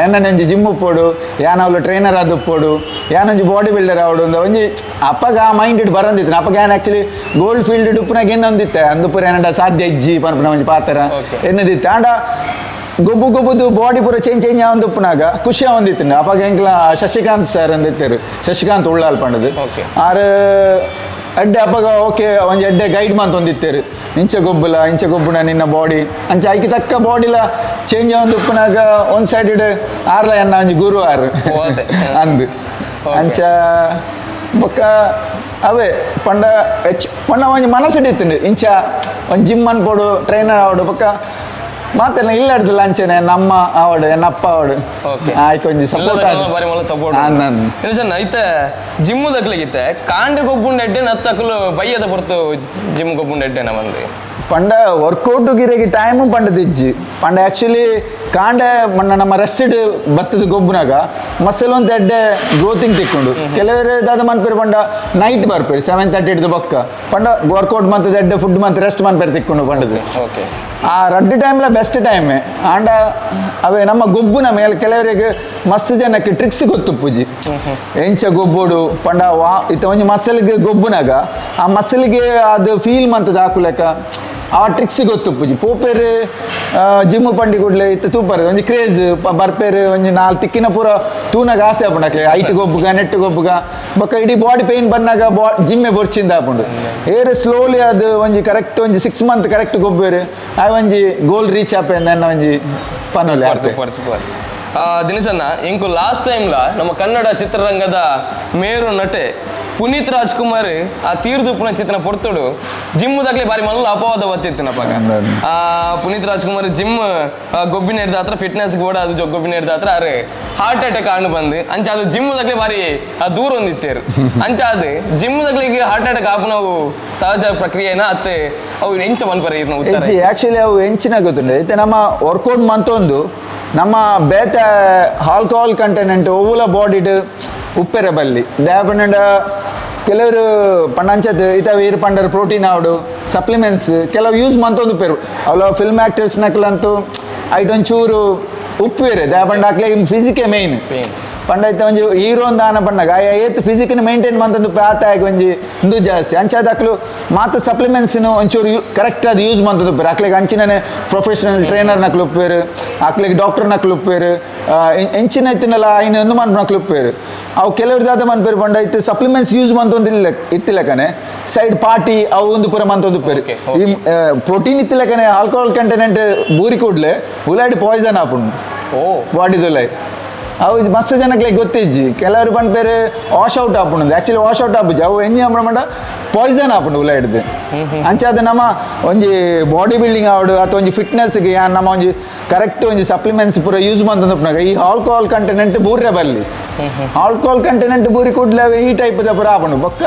ಎನ್ನನೆ ಒಂಜಿ ಜಿಮ್ ಪೋಡು ಯಾನವಳು ಟ್ರೈನರ್ ಆದ ಪೋಡು ಯಾನೊಂಜಿ ಬಾಡಿ ಬಿಲ್ಡರ್ ಆವಡು ಅಂದ ಒಂಜಿ ಅಪ್ಪಗ ಆ ಮೈಂಡ್ it ಬರಂದಿತ್ತು ಅಪ್ಪಗ ಯಾನ್ actually gold field ಉಪ್ಪುನಾಗ ಏನೊಂದಿತ್ತೆ ಅಂದು ಪೂರ ಏನಂಡ ಸಾಧ್ಯ ಇಜ್ಜಿ ಪನ್ಪುನ ಒಂಜಿ ಪಾತ್ರ ಎನ್ನದಿತ್ತೆ ಆಂಡ ಗೊಬ್ಬು ಗೊಬ್ಬುದು ಬಾಡಿ ಪೂರ ಚೇಂಜ್ ಚೇಂಜ್ ಆವೊಂದು ಉಪ್ಪುನಾಗ ಖುಷಿ ಆವೊಂದಿತ್ತು ಅಪ್ಪಗ ಎಂಕ್ಲ ಶಶಿಕಾಂತ್ ಸರ್ ಅಂದಿತ್ತೇರು ಶಶಿಕಾಂತ್ ಉಳ್ಳಾಲ್ ಪಂಡದು ಆರು ಎಡ್ಡೆ ಅಪ್ಪಗ ಓಕೆ ಒಂಜಿ ಎಡ್ಡೆ ಗೈಡ್ ಮಂತ್ ಒಂದಿತ್ತೇರು ಇಂಚ ಗೊಬ್ಬುಲ ಇಂಚ ಗೊಬ್ಬುನ ನಿನ್ನ ಬಾಡಿ ಅಂಚ ಐಕೆ ತಕ್ಕ ಬಾಡಿಲ ಚೇಂಜ್ ಆವೊಂದು ಉಪ್ಪುನಾಗ ಒಂದು ಸೈಡ್ ಆರ್ಲ ಎನ್ನ ಒಂಜಿ ಗುರು ಆರು ಅಂದು ಅಂಚ ಬೊಕ್ಕ ಅವೇ ಪಂಡ ಹೆಚ್ಚು ಪಂಡ ಒಂಜಿ ಮನಸ್ಸು ಇತ್ತುಂಡು ಇಂಚ ಒಂದು ಜಿಮ್ ಅನ್ಪೋಡು ಟ್ರೈನರ್ ಆವಡು ಬೊಕ್ಕ ಮಾತೆಲ್ಲ ಇಲ್ಲ ಹಿಡ್ದಿಲ್ಲ ಅಂಚೆನೆ ನಮ್ಮ ಆವಡು ನನ್ನ ಅಪ್ಪ ಆವಡು ಆಯ್ಕೆ ಒಂಜಿ ಸಪೋರ್ಟ್ ಸಪೋರ್ಟ್ ಐತೆ ಜಿಮ್ ದಕ್ಲಿಗಿತ್ತೆ ಕಾಂಡ ಗೊಬ್ಬುಂಡ ಎಡ್ಡೆ ನತ್ತಕಲು ಬೈಯದ ಹೊರತು ಜಿಮ್ ಗೊಬ್ಬುಂಡ ಎಡ್ಡೆ ನಮ್ಮಂದು ಪಂಡ ವರ್ಕೌಟ್ ಗಿರೆಗೆ ಟೈಮು ಪಂಡದಿಜ್ಜಿ ಪಂಡ ಆ್ಯಕ್ಚುಲಿ ಕಾಂಡೆ ಮಣ್ಣ ನಮ್ಮ ರೆಸ್ಟೆಡ್ ಬತ್ತದ ಗೊಬ್ಬುನಾಗ ಮಸಲ್ ಒಂದು ಎಡ್ಡೆ ಗ್ರೋತಿಂಗ್ ತಿಕ್ಕೊಂಡು ಕೆಲವರು ದಾದ ಮನ್ಪೇರು ಪಂಡ ನೈಟ್ ಬರ್ಪೇರು 7:30 ಹಿಡಿದು ಬೊಕ್ಕ ಪಂಡ ವರ್ಕೌಟ್ ಮಂತದ ಎಡ್ಡೆ ಫುಡ್ ಮಂತ್ ರೆಸ್ಟ್ ಮನ್ಪೇರು ತಿಕ್ಕೊಂಡು ಪಂಡದು ಆ ರಡ್ಡು ಟೈಮ್ಲ ಬೆಸ್ಟ್ ಟೈಮೇ ಆಂಡ ಅವೇ ನಮ್ಮ ಗೊಬ್ಬುನ ಮೇಲೆ ಕೆಲವರಿಗೆ ಮಸ್ತ್ ಜನಕ್ಕೆ ಟ್ರಿಕ್ಸ್ ಗೊತ್ತು ಪೂಜಿ ಎಂಚ ಗೊಬ್ಬೋಡು ಪಂಡ ವಾ ಇತ್ತ ಒಂಜಿ ಮಸಲ್ಗೆ ಗೊಬ್ಬುನಾಗ ಆ ಮಸಲ್ಗೆ ಅದು ಫೀಲ್ ಮಂತದ ಹಾಕುಲೆಕ್ಕ ಆ ಟ್ರಿಕ್ಸ್ ಗೊತ್ತು ಪೂಜಿ ಪೋಪೇರು ಜಿಮ್ ಪಂಡಿ ಕೂಡಲೇ ಇತ್ತ ತೂಪರ್ ಒಂಜಿ ಕ್ರೇಜ್ ಬರ್ಪೇರು ಒಂಜಿ ನಾಲ್ ತಿಕ್ಕಿನ ಪೂರ ತೂನಾಗ ಆಸೆ ಆಪುಂಡು ಐಟ್ ಗೊಬ್ಬುಗ ನೆಟ್ ಗೊಬ್ಬುಗ ಬೊಕ್ಕ ಇಡೀ ಬಾಡಿ ಪೇನ್ ಬಂದಾಗ ಬಾ ಜಿಮ್ಮೆ ಬೊರ್ಚಿಂದ ಆಪುಂಡು ಏರು ಸ್ಲೋಲಿ ಅದು ಒಂಜಿ ಕರೆಕ್ಟ್ ಒಂಜಿ 6 ಮಂತ್ ಕರೆಕ್ಟ್ ಗೊಬ್ಬೇರು ಆ ಒಂಜಿ ಗೋಲ್ ರೀಚ್ ಆಪೆ ನನ್ನ ಒಂಜಿ ಪನೋಲೆ ಸೂಪರ್ ಸೂಪರ್ ದಿನೇಶಣ್ಣ ಇಂಕು ಲಾಸ್ಟ್ ಟೈಮ್ಲ ನಮ್ಮ ಕನ್ನಡ ಚಿತ್ರರಂಗದ ಮೇರು ನಟೆ ಪುನೀತ್ ರಾಜ್ಕುಮಾರ್ ಆ ತೀರ್ದುಪ್ಪುನ ಚಿತ್ರ ಪೊರ್ತುಡು ಜಿಮ್ ದಾಗ್ಲೆ ಬಾರಿ ಮಲ್ಲ ಅಪವಾದ ಬತ್ತಿತ್ತಿನಪ್ಪಾಗ ಆ ಪುನೀತ್ ರಾಜ್ಕುಮಾರ್ ಜಿಮ್ ಗೊಬ್ಬಿನ ಹಿಡ್ದ ಹತ್ರ ಫಿಟ್ನೆಸ್ ಗೋಡ ಅದು ಗೊಬ್ಬಿನ ಹಿಡ್ದ ಹತ್ರ ಅರೆ ಹಾರ್ಟ್ ಅಟ್ಯಾಕ್ ಆಣು ಬಂದು ಅಂಚ ಅದು ಜಿಮ್ ದಾಗ್ಲೆ ಬಾರಿ ದೂರ ಒಂದಿತ್ತೇರು ಅಂಚ ಅದು ಜಿಮ್ ದಾಗ್ಲಿಗೆ ಹಾರ್ಟ್ ಅಟ್ಯಾಕ್ ಆಪುನವು ಸಹಜ ಪ್ರಕ್ರಿಯೆನ ಅತ್ತೆ ಅವು ಎಂಚ ಮನ್ಪರೆ ಉತ್ತರ ಆಕ್ಚುಲಿ ಅವು ಎಂಚಿನ ಗೊತ್ತುಂಡು ಐತೆ ನಮ್ಮ ವರ್ಕೌಟ್ ಮಂತೊಂದು ನಮ್ಮ ಬೇತೆ ಆಲ್ಕೋಹಾಲ್ ಕಂಟೆಂಟ್ ಒವ್ವುಲ ಬಾಡಿಡ್ ಉಪ್ಪೆರೆ ಬಲ್ಲಿ ದಾಪಂಡ ಕೆಲವರು ಪಂಡಂಚತ್ ಇತ ಏರು ಪಂಡರ್ ಪ್ರೋಟೀನ್ ಆವಡು ಸಪ್ಲಿಮೆಂಟ್ಸ್ ಕೆಲವು ಯೂಸ್ ಮಂತೊಂದು ಉಪ್ಪೆರು ಅವಲ ಫಿಲ್ಮ್ ಆ್ಯಕ್ಟರ್ಸ್ ನಕಲಂತೂ ಐಟ್ ಒಂಚೂರು ಉಪ್ಪುವೇರೆ ದಾಪಂಡ ಅಕ್ಲೆ ಫಿಸಿಕೇ ಮೇನ್ ಪಂಡ ಇತ್ತೆ ಒಂಜಿ ಹೀರೋ ದಾನ ಪಣ್ಣಗ ಆಯ ಏತ್ ಫಿಸಿಕ್ನ ಮೇಂಟೈನ್ ಮಂತಂದು ಆತಾಯಗ್ ಒಂಜಿ ಇಂದು ಜಾಸ್ತಿ ಅಂಚಾದ ಅಕ್ಲು ಮಾತ ಸಪ್ಲಿಮೆಂಟ್ಸ್ನು ಒಂಚೂರು ಕರೆಕ್ಟ್ ಆದ್ ಯೂಸ್ ಮಂತಂದು ಉಪ್ಪೇರು ಅಕ್ಲೆಗ್ ಅಂಚಿನನೆ ಪ್ರೊಫೆಷನಲ್ ಟ್ರೈನರ್ ನಕ್ಲು ಉಪ್ಪೇರು ಅಕ್ಲೆಗ್ ಡಾಕ್ಟರ್ ನಕ್ಲು ಉಪ್ಪೇರು ಎಂಚಿನ ಇತ್ತಿನಲ್ಲ ಐನ ಒಂದು ಮನ್ಪು ಉಪ್ಪೇರು ಅವು ಕೆಲವರು ದಾದ ಮನ್ಪೇರು ಪಂಡ ಇತ್ತು ಸಪ್ಲಿಮೆಂಟ್ಸ್ ಯೂಸ್ ಮಂತೊಂದು ಇತ್ತಿಲಕನೆ ಸೈಡ್ ಪಾರ್ಟಿ ಅವು ಒಂದು ಪೂರ ಮಂತೊಂದು ಉಪ್ಪೇರು ಈ ಪ್ರೋಟೀನ್ ಇತ್ತಿಲಕನೆ ಆಲ್ಕೋಹಾಲ್ ಕಂಟೆಂಟ್ ಬೂರಿ ಕೂಡ್ಲೆ ಉಲಾಡಿ ಪಾಯ್ಸನ್ ಆಪುಂಡು ಬಾಡಿದುಲೈ ಅವು ಮಸ್ತ್ ಜನಕ್ಕೆ ಗೊತ್ತಿಜ್ಜಿ ಕೆಲವರು ಪನ್ಪೇರು ವಾಶ್ ಔಟ್ ಆಪುಂಡು actually wash out ಆಪುಜಿ ಅವು ಎಣ್ಣೆ ಮಂಡ ಪಾಯ್ಸನ್ ಆಪುಂಡು ಉಲ ಹಿಡ್ದು ಅಂಚಾದ ನಮ್ಮ ಒಂಜಿ ಬಾಡಿ ಬಿಲ್ಡಿಂಗ್ ಆವಡು ಅಥವಾ ಒಂಜಿ ಫಿಟ್ನೆಸ್ಗೆ ನಮ್ಮ ಒಂಜಿ ಕರೆಕ್ಟ್ ಒಂಜಿ ಸಪ್ಲಿಮೆಂಟ್ಸ್ ಪೂರ ಯೂಸ್ ಮಂತಂದು ಈ ಆಲ್ಕೋಹಾಲ್ ಕಂಟೆಂಟ್ ಬೂರ್ರೆ ಬಲ್ಲಿ ಆಲ್ಕೋಹಾಲ್ ಕಂಟೆಂಟ್ ಬೂರಿ ಕೂಡ್ಲೆ ಈ ಟೈಪ್ ಪೂರ ಆಪುಂಡು ಬೊಕ್ಕ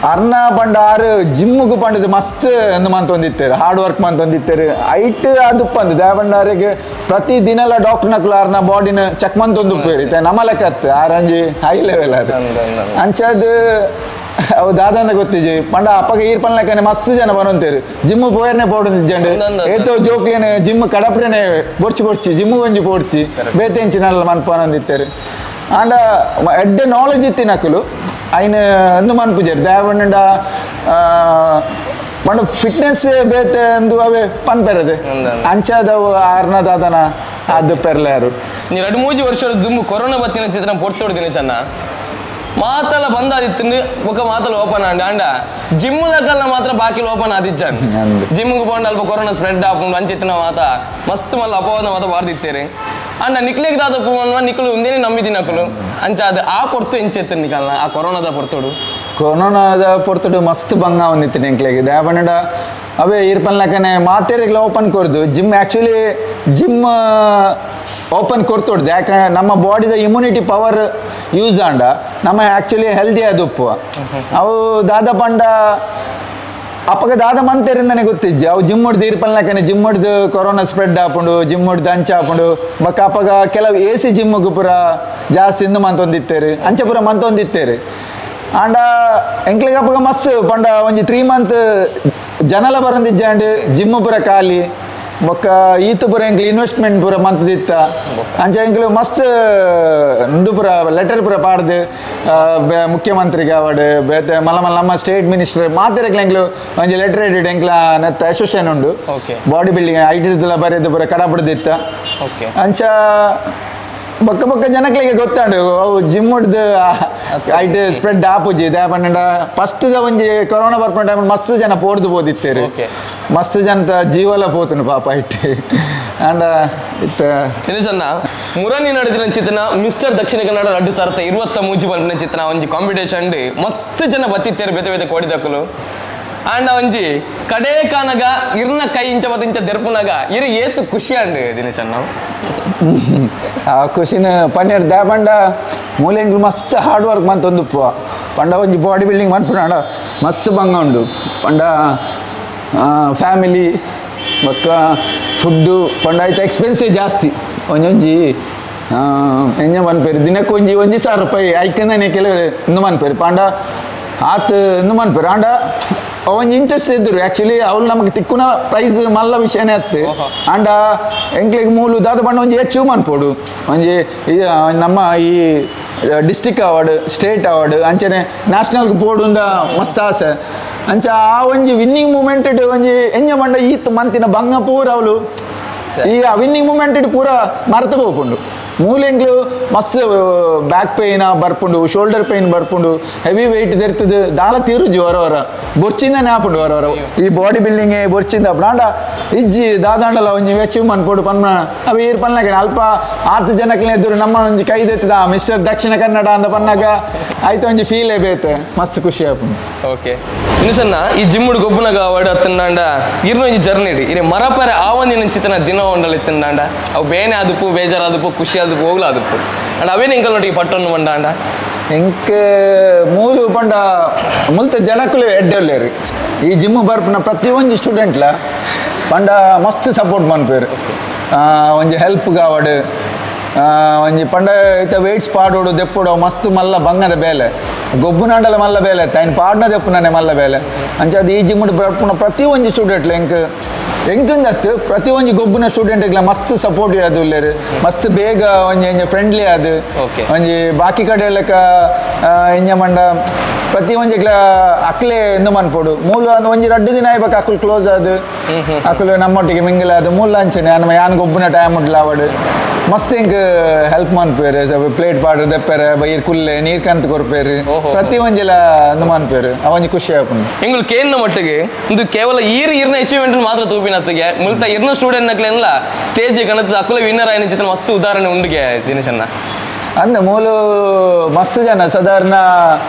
ಅರ್ನ ಪಂಡ ಆರು ಜಿಮ್ಗೆ ಪಂಡದು ಮಸ್ತ್ ಎಂದು ಮಂತೊಂದಿತ್ತೇರು ಹಾರ್ಡ್ ವರ್ಕ್ ಮಂತೊಂದಿತ್ತೇರು ಐಟ್ ಅದು ಪಂದು ದೇವಂಡಾರಿಗೆ ಪ್ರತಿ ದಿನಲ ಡಾಕ್ಟರ್ ನಕ್ಲು ಆರ್ನ ಬಾಡಿನ ಚೆಕ್ ಮಂತೊಂದು ಇತ್ತೆ ನಮ್ಮ ಲೆಕ್ಕತ್ತು ಆರಂಜಿ ಹೈ ಲೆವೆಲ್ ಆರು ಅಂಚದು ಅವು ದಾದಂದ ಗೊತ್ತಿಜ್ಜಿ ಪಂಡ ಅಪ್ಪಗ ಈರ್ ಪನ್ಲೆಕ್ಕನೆ ಮಸ್ತ್ ಜನ ಬರೋಂತೇರು ಜಿಮ್ ಪೋಯರ್ನೆ ಪೋಡು ಜಂಡು ಏತೋ ಜೋಕ್ಲೇನೆ ಜಿಮ್ ಕಡಪ್ರೇನೆ ಬೊರ್ಚಿ ಬೊರ್ಚಿ ಜಿಮ್ ಒಂಜಿ ಪೋಡ್ಚಿ ಬೇತೆಂಚಿನಲ್ಲ ಮನ್ಪನೊಂದಿತ್ತೇರು ಆಂಡ ಎಡ್ಡೆ ನಾಲೆಜ್ ಇತ್ತಿ ನಕಲು ಐನ ಅಂದು ಮನ್ಪುಜೇರು ದೇವಣ್ಣ ಪಂಡ ಫಿಟ್ನೆಸ್ ಬೇತೆ ಅಂದು ಅವೇ ಪನ್ಪೆರದು ಅಂಚಾದವು ಆರ್ನ ದಾದನ ಅದು ಪೆರ್ಲಾರು ನೀ 2 3 ವರ್ಷ ದುಮ್ಮು ಕೊರೋನಾ ಬತ್ತಿನ ಚಿತ್ರ ಪೊರ್ತೋಡು ದಿನೇಶಣ್ಣ ಮಾತಲ್ಲ ಬಂದಾದಿತ್ತು ಬೊಕ ಮಾತಲ್ಲ ಓಪನ್ ಆಂಡ ಅಂಡ ಜಿಮ್ ಲಕಲ್ನ ಮಾತ್ರ ಬಾಕಿ ಓಪನ್ ಆದಿಜ್ಜಾನ್ ಜಿಮ್ಗೆ ಪೋಂಡ ಅಲ್ಪ ಕೊರೋನಾ ಸ್ಪ್ರೆಡ್ ಆಪುಂಡು ಅಂಚಿತ್ತಿನ ಮಾತ ಮಸ್ತ್ ಮಲ್ಲ ಅಪವಾದ ಮಾತ ಬಾರ್ದಿತ್ತೇರಿ ಅಂಡ ನಿಕ್ಲೆಗ್ ದಾದ ಪೂವನ್ವ ನಿಕುಲು ಉಂದೇನೆ ನಂಬಿದಿನಕುಲು ಅಂಚ ಅದು ಆ ಪೊರ್ತು ಎಂಚೆತ್ತು ನಿಕಲ್ನ ಆ ಕೊರೋನಾದ ಪೊರ್ತುಡು ಕೊರೋನಾದ ಪೊರ್ತುಡು ಮಸ್ತ್ ಬಂಗ ಒಂದಿತ್ತು ನಿಕ್ಲೆಗ್ ದಾಪಂಡ ಅವೇ ಈರ್ಪನ್ಲಕನೆ ಮಾತೆರೆಗ್ಲ ಓಪನ್ ಕೊರ್ದು gym actually gym open ಕೊರ್ತೊಡ್ದು ಯಾಕಂದ್ರೆ ನಮ್ಮ ಬಾಡಿದ immunity power use ಆಂಡ ನಮ್ಮ ಆ್ಯಕ್ಚುಲಿ ಹೆಲ್ದಿ ಅದು ಉಪ್ಪು ಅವು ದಾದ ಪಂಡ ಅಪ್ಪಗ ದಾದ ಮಂತೇರಿಂದನೆ ಗೊತ್ತಿಜ್ಜಿ ಅವು ಜಿಮ್ ಹೊಡ್ದು ಈರ್ಪನ್ಲಕನೆ ಜಿಮ್ ಹೊಡ್ದು ಕೊರೋನಾ ಸ್ಪ್ರೆಡ್ ಆಪುಂಡು ಜಿಮ್ ಹೊಡ್ದು ಅಂಚ ಆಪುಂಡು ಬೊಕ್ಕ ಅಪ್ಪಗ ಕೆಲವು ಎ ಸಿ ಜಿಮ್ಗೆ ಪೂರ ಜಾಸ್ತಿ ಇಂದು ಮಂತೊಂದಿತ್ತೇರು ಅಂಚ ಪೂರ ಮಂತೊಂದಿತ್ತೇರು ಆಂಡ ಎಂಕ್ಲೆಗ್ ಅಪ್ಪಗ ಮಸ್ತ್ ಪಂಡ ಒಂಜಿ 3 ಮಂತ್ ಜನಲ ಬರಂದಿಜ್ಜಾಂಡ್ ಜಿಮ್ ಪೂರ ಖಾಲಿ ಬೊಕ್ಕ ಈತು ಪೂರ ಎಂಕ್ಲು ಇನ್ವೆಸ್ಟ್ಮೆಂಟ್ ಪೂರ ಮಂತದಿತ್ತ ಅಂಚ ಎಂಕ್ಲು ಮಸ್ತ್ ಇಂದು ಪೂರ ಲೆಟರ್ ಪೂರ ಪಾಡ್ದು ಮುಖ್ಯಮಂತ್ರಿಗೆ ಅವಾರ್ಡ್ ಬೇತೆ ಮಲ್ಲ ಮಲ್ಲ ನಮ್ಮ ಸ್ಟೇಟ್ ಮಿನಿಸ್ಟರ್ ಮಾತೆರೆಗ್ಲ ಎಂಕ್ಲು ಒಂಜಿ ಲೆಟರ್ ಎಡಿಟ್ ಎಂಕ್ಲ ನೆತ್ತ ಅಸೋಸಿಯೇಷನ್ ಉಂಡು body building I T ಬರೆದು ಪೂರ ಕಡಪಡ್ದಿತ್ತ ಅಂಚ ಬೊಕ್ಕ ಬೊಕ್ಕ ಜನಕ್ಲೆಗೆ ಗೊತ್ತಾಂಡು ಅವು ಜಿಮ್ ಹೊಡ್ದು ಐಟ್ ಸ್ಪ್ರೆಡ್ ಆಪುಜಿ ದಾಪಂಡ ಫಸ್ಟ್ ಒಂಜಿ ಕೊರೋನಾ ಬರ್ಪುನ ಟೈಮ್ ಮಸ್ತ್ ಜನ ಪೋಡ್ದು ಪೋದಿತ್ತೇರು ಮಸ್ತ್ ಜನತ ಜೀವಲ ಪೋತುಂಡು ಪಾಪ ಐಟ್ ಅಂಡ ಇತ್ತ ದಿನೇಶಣ್ಣ ಮುರನಿ ನಡೆದಿನ ಚಿತ್ರನ ಮಿಸ್ಟರ್ ದಕ್ಷಿಣ ಕನ್ನಡ 2023 ಪನ್ಪಿನ ಚಿತ್ರನ ಒಂಜಿ ಕಾಂಪಿಟೇಷನ್ ಮಸ್ತ್ ಜನ ಬತ್ತಿತ್ತೇರು ಬೇತೆ ಬೇತೆ ಕೋಡಿದಕ್ಕಲು ಅಂಡ ಒಂಜಿ ಕಡೆ ಕಾನಗ ಇರ್ನ ಕೈ ಇಂಚ ಮತ್ತ ಇಂಚ ದೆರ್ಪುನಗ ಇರು ಏತು ಖುಷಿ ಅಂಡ್ ದಿನೇಶಣ್ಣ ಆ ಖುಷಿನ ಪನ್ನೀರ್ ದಾಪಂಡ ಮೂಲೆಂಗ್ಲು ಮಸ್ತ್ ಹಾರ್ಡ್ ವರ್ಕ್ ಮಂತೊಂದು ಪಂಡ ಒಂಜಿ ಬಾಡಿ ಬಿಲ್ಡಿಂಗ್ ಮನ್ಪುಂಡು ಮಸ್ತ್ ಬಂಗ ಉಂಡು ಪಂಡ ಫ್ಯಾಮಿಲಿ ಬೊಕ್ಕ ಫುಡ್ಡು ಪಂಡ ಐತ ಎಕ್ಸ್ಪೆನ್ಸಿವ್ ಜಾಸ್ತಿ ಒಂಜೊಂಜಿ ಎಂಜ ಮನ್ಪೇರು ದಿನಕ್ಕೆ ಒಂಜಿ ಒಂಜಿ ಸಾವಿರ ರೂಪಾಯಿ ಐಕಂದನೆ ಕೆಲವರು ಇಂದು ಮನ್ಪೇರು ಪಂಡ ಆತ್ ಇಂದು ಮನ್ಪೇರು ಆಂಡ ಒಂಜಿ ಇಂಟ್ರೆಸ್ಟ್ ಇದ್ದರು ಆ್ಯಕ್ಚುಲಿ ಅವ್ರು ನಮಗೆ ತಿಕ್ಕುನ ಪ್ರೈಸ್ ಮಲ್ಲ ವಿಷಯನೇ ಅತ್ತು ಆಂಡ ಎಂಕ್ಲೆಗ್ ಮೂಲು ದಾದ ಪಂಡ ಒಂಜಿ ಅಚೀವ್ ಮನ್ಪೋಡು ಒಂಜಿ ನಮ್ಮ ಈ district award state award ಅಂಚನೆ ನ್ಯಾಷನಲ್ಗೆ ಪೋಡುಂದ ಮಸ್ತ್ ಆಸೆ ಅಂಚ ಆ ಒಂಜಿ ವಿನ್ನಿಂಗ್ ಮೂಮೆಂಟ್ ಒಂಜಿ ಎಂಜ ಮಂಡ ಈತ್ ಮಂತಿನ ಬಂಗ ಪೂರ ಅವಳು ಈ ಆ ವಿನ್ನಿಂಗ್ ಮೂಮೆಂಟ್ ಪೂರ ಮರೆತು ಪೋಪುಂಡು ಮೂಲೆಂಗ್ಲು ಮಸ್ತ್ ಬ್ಯಾಕ್ ಪೇಯ್ನ ಬರ್ಪುಂಡು ಶೋಲ್ಡರ್ ಪೇಯ್ನ್ ಬರ್ಪುಂಡು ಹೆವಿ ವೆಯ್ಟ್ ದೆರ್ತದು ದಾಲ ತೀರುಜಿ ಹೊರ ಹೊರ ಬೊರ್ಚಿಂದನೇ ಆಪುಂಡು ಹೊರ ಹೊರ ಈ ಬಾಡಿ ಬಿಲ್ಡಿಂಗ್ ಬೊರ್ಚಿಂದ ಆಪುಂಡು ಆಂಡ ಇಜ್ಜಿ ದಾದಾಂಡಲ ಒಂಜಿ ಅಚೀವ್ ಮನ್ಪೋಡು ಪನ್ಮ ಅವು ಈರ್ ಪನ್ಲಕ ಅಲ್ಪ ಆತು ಜನಕ್ಲೆ ಎದುರು ನಮ್ಮ ಒಂಜಿ ಕೈ ದೆತ್ತದ ಮಿಸ್ಟರ್ ದಕ್ಷಿಣ ಕನ್ನಡ ಅಂತ ಪನ್ನಾಗ ಆಯ್ತು ಒಂಜಿ ಫೀಲೇ ಬೇತೆ ಮಸ್ತ್ ಖುಷಿ ಆಪುಂಡು. ಓಕೆ ದಿನೇಶಣ್ಣ ಈ ಜಿಮ್ಮುಡು ಗೊಬ್ಬುನಗ ಅವಾರ್ಡ್ ಅತ್ತಂಡ ಇರ್ನ ಒಂಜಿ ಜರ್ನಿ ಇಡಿ ಇರೆ ಮರಪರೆ ಆ ಒಂದಿನ ಚಿತ್ರನ ದಿನ ಉಂಡಲಿತ್ತಂಡ ಅವು ಬೇನೆ ಆದುಪ್ಪು ಬೇಜಾರಾದುಪ್ಪು ಖುಷಿ ಆದುಪ್ಪು ಹೋಗ್ಲಾದುಪ್ಪು ಅಂಡ್ ಅವೇನು ಎಂಕಲ್ ನೊಟ್ಟಿಗೆ ಪಟ್ಟೊಂದು ಮಂಡಾಂಡ ಎಂಕ್ ಮೂಲು ಪಂಡ ಮುಲ್ತ ಜನಕ್ಕಲು ಎಡ್ಡೆಲ್ಲೇರು ಈ ಜಿಮ್ ಬರ್ಪುನ ಪ್ರತಿಯೊಂಜಿ ಸ್ಟೂಡೆಂಟ್ಲ ಪಂಡ ಮಸ್ತ್ ಸಪೋರ್ಟ್ ಮನ್ಪೇರು ಒಂಜಿ ಹೆಲ್ಪ್ ಕಾವಡು ಒಂಜಿ ಪಂಡ ಇತ್ತ ವೆಯ್ಟ್ಸ್ ಪಾಡೋಡು ದೆಪ್ಪೋಡು ಮಸ್ತ್ ಮಲ್ಲ ಬಂಗದ ಬೇಲೆ ಗೊಬ್ಬುನಾಂಡಲ ಮಲ್ಲ ಬೇಲೆ ತಾಯಿನ ಪಾಡ್ನ ದೆಪ್ಪುನೇ ಮಲ್ಲ ಬೇಲೆ ಅಂಚ ಅದು ಈ ಜಿಮ್ ಬರ್ಪುನ ಪ್ರತಿಯೊಂಜಿ ಸ್ಟೂಡೆಂಟ್ಲ ಎಂಕ್ ಎಂಕಂದತ್ತು ಪ್ರತಿ ಒಂಜಿ ಗೊಬ್ಬುನ ಸ್ಟೂಡೆಂಟ್ಗಳ ಮಸ್ತ್ ಸಪೋರ್ಟ್ ಅದು ಉಲ್ಲೇರು ಮಸ್ತ್ ಬೇಗ ಒಂಜಿ ಒಂಜಿ ಫ್ರೆಂಡ್ಲಿ ಅದು ಒಂಜಿ ಬಾಕಿ ಕಡೆ ಲೆಕ್ಕ ಇಂಜ ಮಂಡ ಪ್ರತಿ ಒಂಜಿಗ್ಲ ಅಕ್ಲೆ ಎಂದು ಮನ್ಪೋಡು ಮೂಲ ಒಂಜಿ ರಡ್ಡು ದಿನ ಆಯ್ಬೇಕು ಅಕ್ಲು ಕ್ಲೋಸ್ ಅದು ಅಕ್ಲು ನಮ್ಮೊಟ್ಟಿಗೆ ಮಿಂಗಲ್ ಅದು ಮೂಲ ಅಂಚನೆ ನಮ್ಮ ಯಾನ್ ಗೊಬ್ಬುನ ಟೈಮ್ ಉಂಟು ಅವಡು ಮಸ್ತ್ ಎಂಕ್ ಹೆಲ್ಪ್ ಮನ್ಪೇರು ಪ್ಲೇಟ್ ಪಾಡ್ರು ದೆಪ್ಪೆರೆ ಬೈರ್ ಕುಲ್ಲೆ ನೀರ್ ಕಂತ ಕೊರ್ಪೇರು ಪ್ರತಿ ಒಂಜಿಲ ಅಂದು ಮನ್ಪೇರು ಅವೊಂಜಿ ಖುಷಿ ಆಪುಂಡು ಎಂಗಳು ಕೇನ್ನ ಮಟ್ಟಿಗೆ ಇಂದು ಕೇವಲ ಈರ್ ಈರ್ನ ಅಚೀವ್ಮೆಂಟ್ ಮಾತ್ರ ತೂಪಿನತ್ತಿಗೆ ಮುಲ್ತ ಇರ್ನ ಸ್ಟೂಡೆಂಟ್ ನಕ್ಲೆನ್ಲ ಸ್ಟೇಜ್ ಕಣದ ಅಕುಲ ವಿನ್ನರ್ ಆಯ್ನ ಚಿತ್ರ ಮಸ್ತ್ ಉದಾಹರಣೆ ಉಂಡುಗೆ ದಿನೇಶನ್ನ ಅಂದ ಮೂಲ ಮಸ್ತ್ ಜನ ಸಾಧಾರಣ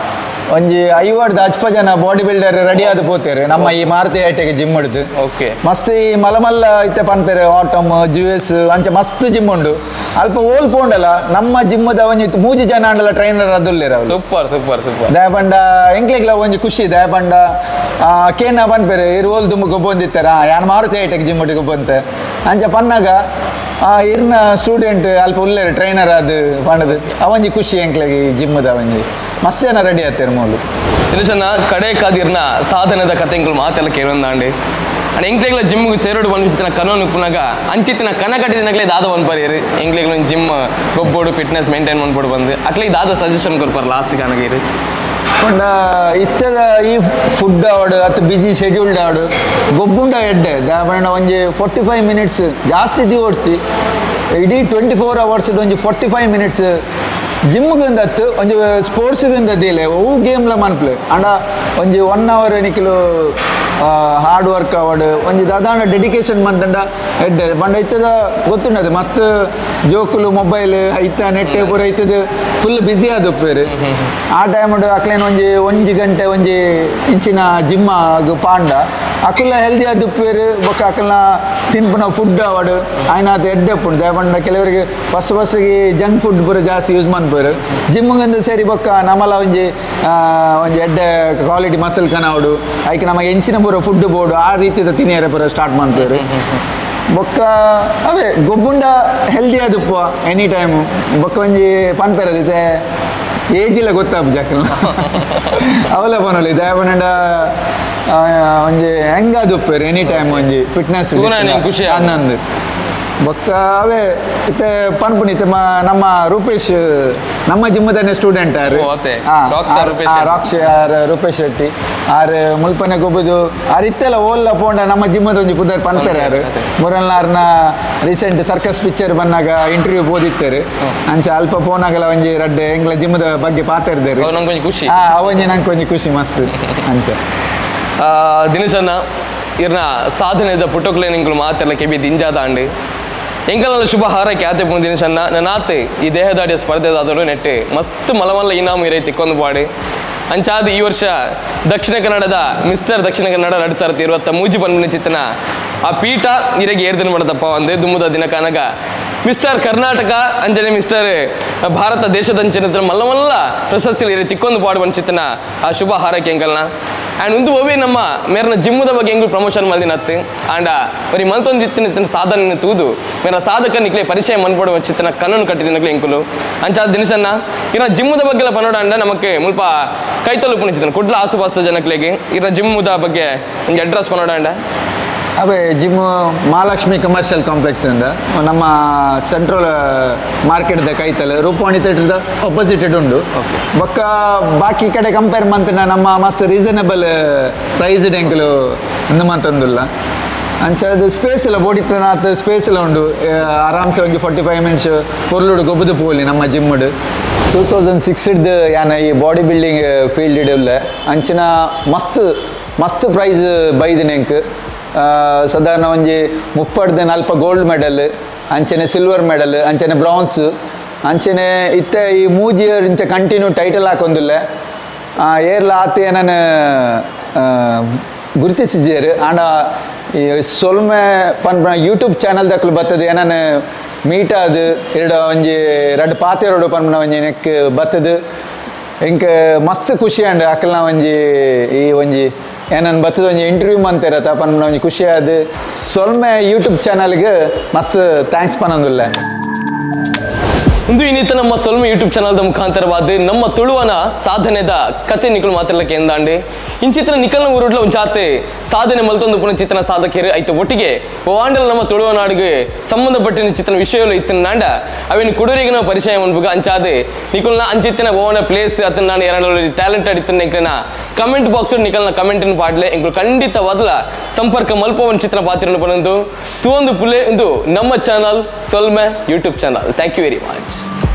ಒಂಜಿ ಐವಡ್ದ ಅಜ್ಪ ಜನ body builder ready ಆದ್ ಪೋತೇರು ನಮ್ಮ ಈ ಮಾರುತಿ ಐಟೆಗೆ ಜಿಮ್ ಹಿಡಿದು ಓಕೆ ಮಸ್ತ್ ಈ ಮಲಮಲ್ಲ ಇತ್ತೆ ಪನ್ಪೇರು ಆಟಮ್ ಜುಎಸ್ ಅಂಚ ಮಸ್ತ್ ಜಿಮ್ ಉಂಡು ಅಲ್ಪ ಓಲ್ ಪೋಂಡಲ್ಲ ನಮ್ಮ ಜಿಮ್ಮದ ಒಂಜಿ ಮೂಜಿ ಜನ ಅಂಡಲ ಟ್ರೈನರ್ ಅದುಲ್ಲೇರ super super super ದಯಪಂಡ ಎಂಕ್ಲೆಗ್ಲ ಒಂಜಿ ಖುಷಿ ದಯಪಂಡ ಕೇನ ಪನ್ಪೇರು ಇರು ಓಲ್ ದುಂಬು ಗೊಬ್ಬೊಂದಿತ್ತಾರ ಯಾನ್ ಮಾರುತಿ ಐಟೆಗೆ ಜಿಮ್ ಹಿಡಿದು ಗೊಬ್ಬಂತೆ ಅಂಚ ಪನ್ನಾಗ ಇರ್ನ ಸ್ಟೂಡೆಂಟ್ ಅಲ್ಪ ಉಲ್ಲೇರು ಟ್ರೈನರ್ ಅದು ಪಂಡದು ಅವಂಜಿ ಖುಷಿ ಎಂಕ್ಲೆಗೆ ಈ ಜಿಮ್ಮದ ಅವಂಜಿ ಮಸ್ತ್ ಜನ ರೆಡಿ ಆಗ್ತಾರೆ ಮೂಲು ದಿನೇಶನ್ನ ಕಡೆ ಕಾದಿರ್ನ ಸಾಧನದ ಕಥೆಗಳು ಮಾತೆಲ್ಲ ಕೇಳೊಂದಾಂಡಿ ಅಂಡ್ ಎಂಕ್ಲೆಗ್ಲ ಜಿಮ್ಗೆ ಸೇರೋಡು ಬಂದಿತ್ತಿನ ಕನೋ ಉಪ್ಪುನಾಗ ಅಂಚಿತ್ತಿನ ಕನ ಕಟ್ಟಿದಿನಕ್ಲೆ ದಾದ ಒಂದ್ ಎಂಕ್ಲೆಗ್ಲ ಜಿಮ್ ಗೊಬ್ಬೋಡು ಫಿಟ್ನೆಸ್ ಮೇಂಟೈನ್ ಮಾಡ್ಬೋದು ಬಂದು ಅಕ್ಲೆ ದಾದ ಸಜೆಷನ್ ಕೊಡ್ಪಾರ ಲಾಸ್ಟ್ ಕನಗೀರು ಪಂಡ ಇತ್ತದ ಈ ಫುಡ್ ಆವಡು ಅತ್ತು ಬಿಜಿ ಶೆಡ್ಯೂಲ್ಡ್ ಆವಡು ಗೊಬ್ಬುಂಡ ಎಡ್ಡೆ ದಾಪಂಡ ಒಂಜಿ 45 ಮಿನಿಟ್ಸ್ ಜಾಸ್ತಿ the ಓಡ್ಸಿ ಇಡೀ 24 ಅವರ್ಸ್ ಒಂಜಿ 45 ಮಿನಿಟ್ಸ್ ಜಿಮ್ಗಂದತ್ತು ಒಂಜಿ ಸ್ಪೋರ್ಟ್ಸ್ಗಂದದ್ದಿಲ್ಲ ಅವು ಗೇಮ್ಲ ಮನ್ಪ್ಲೆ ಅಂಡ ಒಂಜಿ 1 ಅವರ್ ನಿಕ್ಲು ಹಾರ್ಡ್ ವರ್ಕ್ ಆವಡು ಒಂಜಿ ದಾದಾಂಡ ಡೆಡಿಕೇಶನ್ ಮಂತಂಡ ಎಡ್ಡೆ ಪಂಡ ಇತ್ತದ ಗೊತ್ತುಂಡದು ಮಸ್ತ್ ಜೋಕುಲು ಮೊಬೈಲ್ ಐತ ನೆಟ್ ಪೂರ ಐತದ ಫುಲ್ ಬಿಸಿ ಆದುಪ್ಪೇರು ಆ ಟೈಮ್ ಅಕ್ಲೇನು ಒಂಜಿ ಒಂಜಿ ಗಂಟೆ ಒಂಜಿ ಇಂಚಿನ ಜಿಮ್ ಪಾಂಡ ಅಕುಲ ಹೆಲ್ದಿ ಆದುಪ್ಪೇರು ಬೊಕ್ಕ ಅಕಲ್ನ ತಿನ್ಪುನ ಫುಡ್ ಆವಡು ಆಯ್ನಾತ ಎಡ್ಡೆ ಉಪ್ಪುಂಡು ದಯಪಂಡ ಕೆಲವರಿಗೆ ಫಸ್ಟ್ ಫಸ್ಟಿಗೆ ಜಂಕ್ ಫುಡ್ ಪೂರ ಜಾಸ್ತಿ ಯೂಸ್ ಮನ್ಪೇರು ಜಿಮ್ಗಂದು ಸೇರಿ ಬೊಕ್ಕ ನಮ್ಮಲ ಒಂಜಿ ಒಂಜಿ ಎಡ್ಡೆ ಕ್ವಾಲಿಟಿ ಮಸಲ್ ಕನಾವಡು ಐಕೆ ನಮಗೆ ಎಂಚಿನ ಪೂರ ಫುಡ್ ಬೋರ್ಡು ಆ ರೀತಿದ ತಿನಿಯರೆ ಪೂರ ಸ್ಟಾರ್ಟ್ ಮಾಡ್ತಾರೆ ಬೊಕ್ಕ ಅವೇ ಗೊಬ್ಬುಂಡ ಹೆಲ್ದಿ ಆದುಪ್ಪ ಎನಿ ಟೈಮ್ ಬೊಕ್ಕ ಒಂಜಿ ಪನ್ಪೇರದಿತ್ತೆ ಏಜಿಲ್ಲ ಗೊತ್ತಾಪು ಜಾಕಲ್ ಅವಲ ಪನೊಲಿ ದಯಪಂಡ ಒಂಜಿ ಹೆಂಗಾದುಪ್ಪೇರು ಎನಿ ಟೈಮ್ ಒಂಜಿ ಫಿಟ್ನೆಸ್ ಖುಷಿ ಆನಂದ್ ಬೊಕ್ಕ ಅವೇ ಇತ್ತೆ ಪನ್ಪುನಿ ಇತ್ತೆ ನಮ್ಮ ರೂಪೇಶ್ ನಮ್ಮ ಜಿಮ್ಮದನೆ ಸ್ಟೂಡೆಂಟ್ ಆರು ರಾಕ್ ಸ್ಟಾರ್ ರೂಪೇಶ್ ಶೆಟ್ಟಿ ಆರು ಮುಲ್ಪನೆ ಗೊಬ್ಬುದು ಆರು ಇತ್ತೆಲ್ಲ ಓಲ್ಲ ಪೋಂಡ ನಮ್ಮ ಜಿಮ್ಮದ ಒಂಜಿ ಪುದರ್ ಪನ್ಪೇರು ಆರು ಮುರಲ್ನಾರ್ನ recent circus picture ಬಂದಾಗ ಇಂಟರ್ವ್ಯೂ ಓದಿತ್ತೇರು ಅಂಚ ಅಲ್ಪ ಪೋನಾಗಲ ಒಂಜಿ ರಡ್ಡೆ ಎಂಗ್ಲ ಜಿಮ್ಮದ ಬಗ್ಗೆ ಪಾತಿರ್ದೇರು ಖುಷಿ ಅವೊಂಜಿ ನಂಗೆ ಒಂಜಿ ಖುಷಿ ಮಸ್ತ್ ಅಂಚ ದಿನೇಶನ್ನ ಇರ್ನ ಸಾಧನೆದ ಪುಟೋಕ್ಲೆ ಮಾತೆಲ್ಲ ಕೆಬಿ ದಿಂಜಾದ ಅಂಡು ಎಂಕಲ್ನ ಶುಭ ಹಾರೈಕೆ ಆತೆ ಪುಣ ದಿನೇಶನ್ನ ನನ್ನಾತೆ ಈ ದೇಹದಾಡಿಯ ಸ್ಪರ್ಧೆದಾದಡು ನೆಟ್ಟು ಮಸ್ತ್ ಮಲಮಲ್ಲ ಇನಾಮು ಇರೈ ತಿಕ್ಕೊಂದು ಪಾಡು ಅಂಚಾದ ಈ ವರ್ಷ ದಕ್ಷಿಣ ಕನ್ನಡದ ಮಿಸ್ಟರ್ ದಕ್ಷಿಣ ಕನ್ನಡ 2023 ಪನ್ಪಿನ ಚಿತ್ತನ ಆ ಪೀಠ ಇರೆಗೆ ಏರ್ದಿನ ಮಾಡದಪ್ಪ ಒಂದೇ ದುಮ್ಮದ ದಿನ ಕಾನಗ ಮಿಸ್ಟರ್ ಕರ್ನಾಟಕ ಅಂಜನೆ ಮಿಸ್ಟರ್ ಭಾರತ ದೇಶದಂಚಿನ ಮಲ್ಲ ಮಲ್ಲ ಪ್ರಶಸ್ತಿ ಇರೆ ತಿಕ್ಕೊಂದು ಪಾಡು ಚಿತ್ತನ ಆ ಶುಭ ಹಾರೈಕೆ ಎಂಕಲ್ನ ಆ್ಯಂಡ್ ಒಂದು ಒವೇ ನಮ್ಮ ಮೇರನ ಜಿಮ್ಮದ ಬಗ್ಗೆ ಹೆಂಗು ಪ್ರಮೋಷನ್ ಮಲ್ದಿನತ್ತು ಆಂಡ ಬರೀ ಮಲ್ತೊಂದು ಇತ್ತಿನ ಸಾಧನೆ ತೂದು ಮೇರ ಸಾಧಕ ನಿಕ್ಲೆ ಪರಿಚಯ ಮನ್ಪಡುವ ಚಿತ್ತನ ಕಣ್ಣನ್ನು ಕಟ್ಟಿದಿನಕ್ಲೆ ಎಂಕುಲು ಅಂಚಾದ ದಿನಸನ್ನ ಇನ್ನ ಜಿಮ್ಮದ ಬಗ್ಗೆ ಎಲ್ಲ ಪನ್ನೋಡ ಅಂಡ ನಮಕ್ಕೆ ಮುಲ್ಪ ಕೈತಲುಪು ನಿಂತಿದ್ದಾನೆ ಕುಡ್ಲ ಆಸುಪಾಸ್ತ ಜನಕ್ಲೆಗೆ ಇನ್ನ ಜಿಮ್ಮದ ಬಗ್ಗೆ ನಿಮಗೆ ಅಡ್ರೆಸ್ ಪನ್ನೋಡ ಅಂಡ ಅವೇ gym Mahalakshmi commercial complex ಇಂದ ನಮ್ಮ ಸೆಂಟ್ರಲ್ ಮಾರ್ಕೆಟ್ದ ಕೈತಲ್ ರೂಪವಾಣಿ ಥಿಯೇಟರ್ದ ಅಪೋಸಿಟ್ ಉಂಡು ಬೊಕ್ಕ ಬಾಕಿ ಕಡೆ ಕಂಪೇರ್ ಮಂತನ ನಮ್ಮ ಮಸ್ತ್ ರೀಸನಬಲ್ ಪ್ರೈಸ್ ಎಂಕಲು ಇಂದು ಮಂತಂದುಲ್ಲ ಅಂಚ ಅದು ಸ್ಪೇಸ್ ಎಲ್ಲ ಬೋಡಿತ್ತನಾತ್ ಸ್ಪೇಸ್ ಎಲ್ಲ ಉಂಡು ಆರಾಮ್ಸೆ ಒಂಜಿ 45 ಮಿನಿಟ್ಸ್ ಪೊರ್ಲುಡು ಗೊಬ್ಬದು ಪೋಲಿ ನಮ್ಮ ಜಿಮ್ಮುಡು 2006 ಯಾನ ಈ body building field ಉಲ್ಲ ಅಂಚಿನ ಮಸ್ತ್ ಮಸ್ತ್ ಪ್ರೈಸ್ ಬೈದಿನ ಎಂಕ್ ಸಾಧಾರಣ ಒಂಜಿ 30 ಗೋಲ್ಡ್ ಮೆಡಲ್ ಅಂಚನೆ ಸಿಲ್ವರ್ ಮೆಡಲ್ ಅಂಚನೆ ಬ್ರಾನ್ಸ್ ಅಂಚನೆ ಇತ್ತೆ ಈ ಮೂಜಿ ಇಯರ್ ಇಂಚ ಕಂಟಿನ್ಯೂ ಟೈಟಲ್ ಹಾಕೊಂದಿಲ್ಲ ಏರ್ಲ ಆತೆ ನಾನು ಗುರುತಿಸಿದ್ದೇರು ಆಂಡ ಈ ಸೊಲ್ಮೆ ಪನ್ಪುನ ಯೂಟ್ಯೂಬ್ ಚಾನಲ್ ದಕ್ಕಲು ಬರ್ತದೆ ಏನಾನ ಮೀಟ್ ಅದು ಎರಡು ಒಂಜಿ ರಡ್ಡು ಪಾತೆರಡು ಪನ್ಪುನ ಒಂಜಿ ನೆಕ್ ಬರ್ತದೆ ಇಂಕ್ ಮಸ್ತ್ ಖುಷಿ ಅಂಡ್ ಅಕ್ಕಲ್ನ ಒಂಜಿ ಈ ಒಂಜಿ ಏನನ್ ಬರ್ತದೆ ಒಂಜಿ ಇಂಟರ್ವ್ಯೂ ಮಂತಿರತ್ತ ಪನ್ಪುನ ಒಂಜಿ ಖುಷಿ ಆದ್ ಸೊಲ್ಮೆ ಯೂಟ್ಯೂಬ್ ಚಾನಲ್ಗೆ ಮಸ್ತ್ thanks ಪನ್ನೊಂದುಲ್ಲ. ಇಂದು ಇನ್ನಿತ ನಮ್ಮ ಸೊಲ್ಮೆ ಯೂಟ್ಯೂಬ್ ಚಾನಲ್ದ ಮುಖಾಂತರವಾದ ನಮ್ಮ ತುಳುವನ ಸಾಧನೆದ ಕತೆ ನಿಕುಲು ಮಾತ್ರಲಕ್ಕೆ ಎಂದಾಂಡೆ ಇಂಚಿತ್ರ ನಿಕಲ್ನ ಊರುಡ್ಲ ಒಂಚಾತೆ ಸಾಧನೆ ಮಲ್ತೊಂದು ಪುನ ಚಿತ್ರನ ಸಾಧಕರು ಐತ ಒಟ್ಟಿಗೆ ಓವಾಂಡಲ ನಮ್ಮ ತುಳುವ ನಾಡಿಗೆ ಸಂಬಂಧಪಟ್ಟಿನ ಚಿತ್ರನ ವಿಷಯಗಳು ಇತ್ತಿನ ನಾಂಡ ಅವೇನು ಕುಡೋರಿಗೆ ನಾವು ಪರಿಚಯ ಮನ್ಪುಗ ಅಂಚಾದೆ ನಿಕುಲ್ನ ಅಂಚಿತ್ತಿನ ಓವನ ಪ್ಲೇಸ್ ಅತನ ನಾನು ಎರಡು ಟ್ಯಾಲೆಂಟೆಡ್ ಇತ್ತಿನ ಎಂಕ್ಲೆನ ಕಮೆಂಟ್ ಬಾಕ್ಸ್ ನಿಕಲ್ನ ಕಮೆಂಟಿನ ಪಾಡ್ಲೆ ಎಂಕುಲು ಖಂಡಿತವಾದಲ ಸಂಪರ್ಕ ಮಲ್ಪವನ್ ಚಿತ್ರ ಪಾತ್ರ ಪನೊಂದು ತುವೊಂದು ಪುಲೆ ಇಂದು ನಮ್ಮ channel Solme YouTube channel. Thank you very much.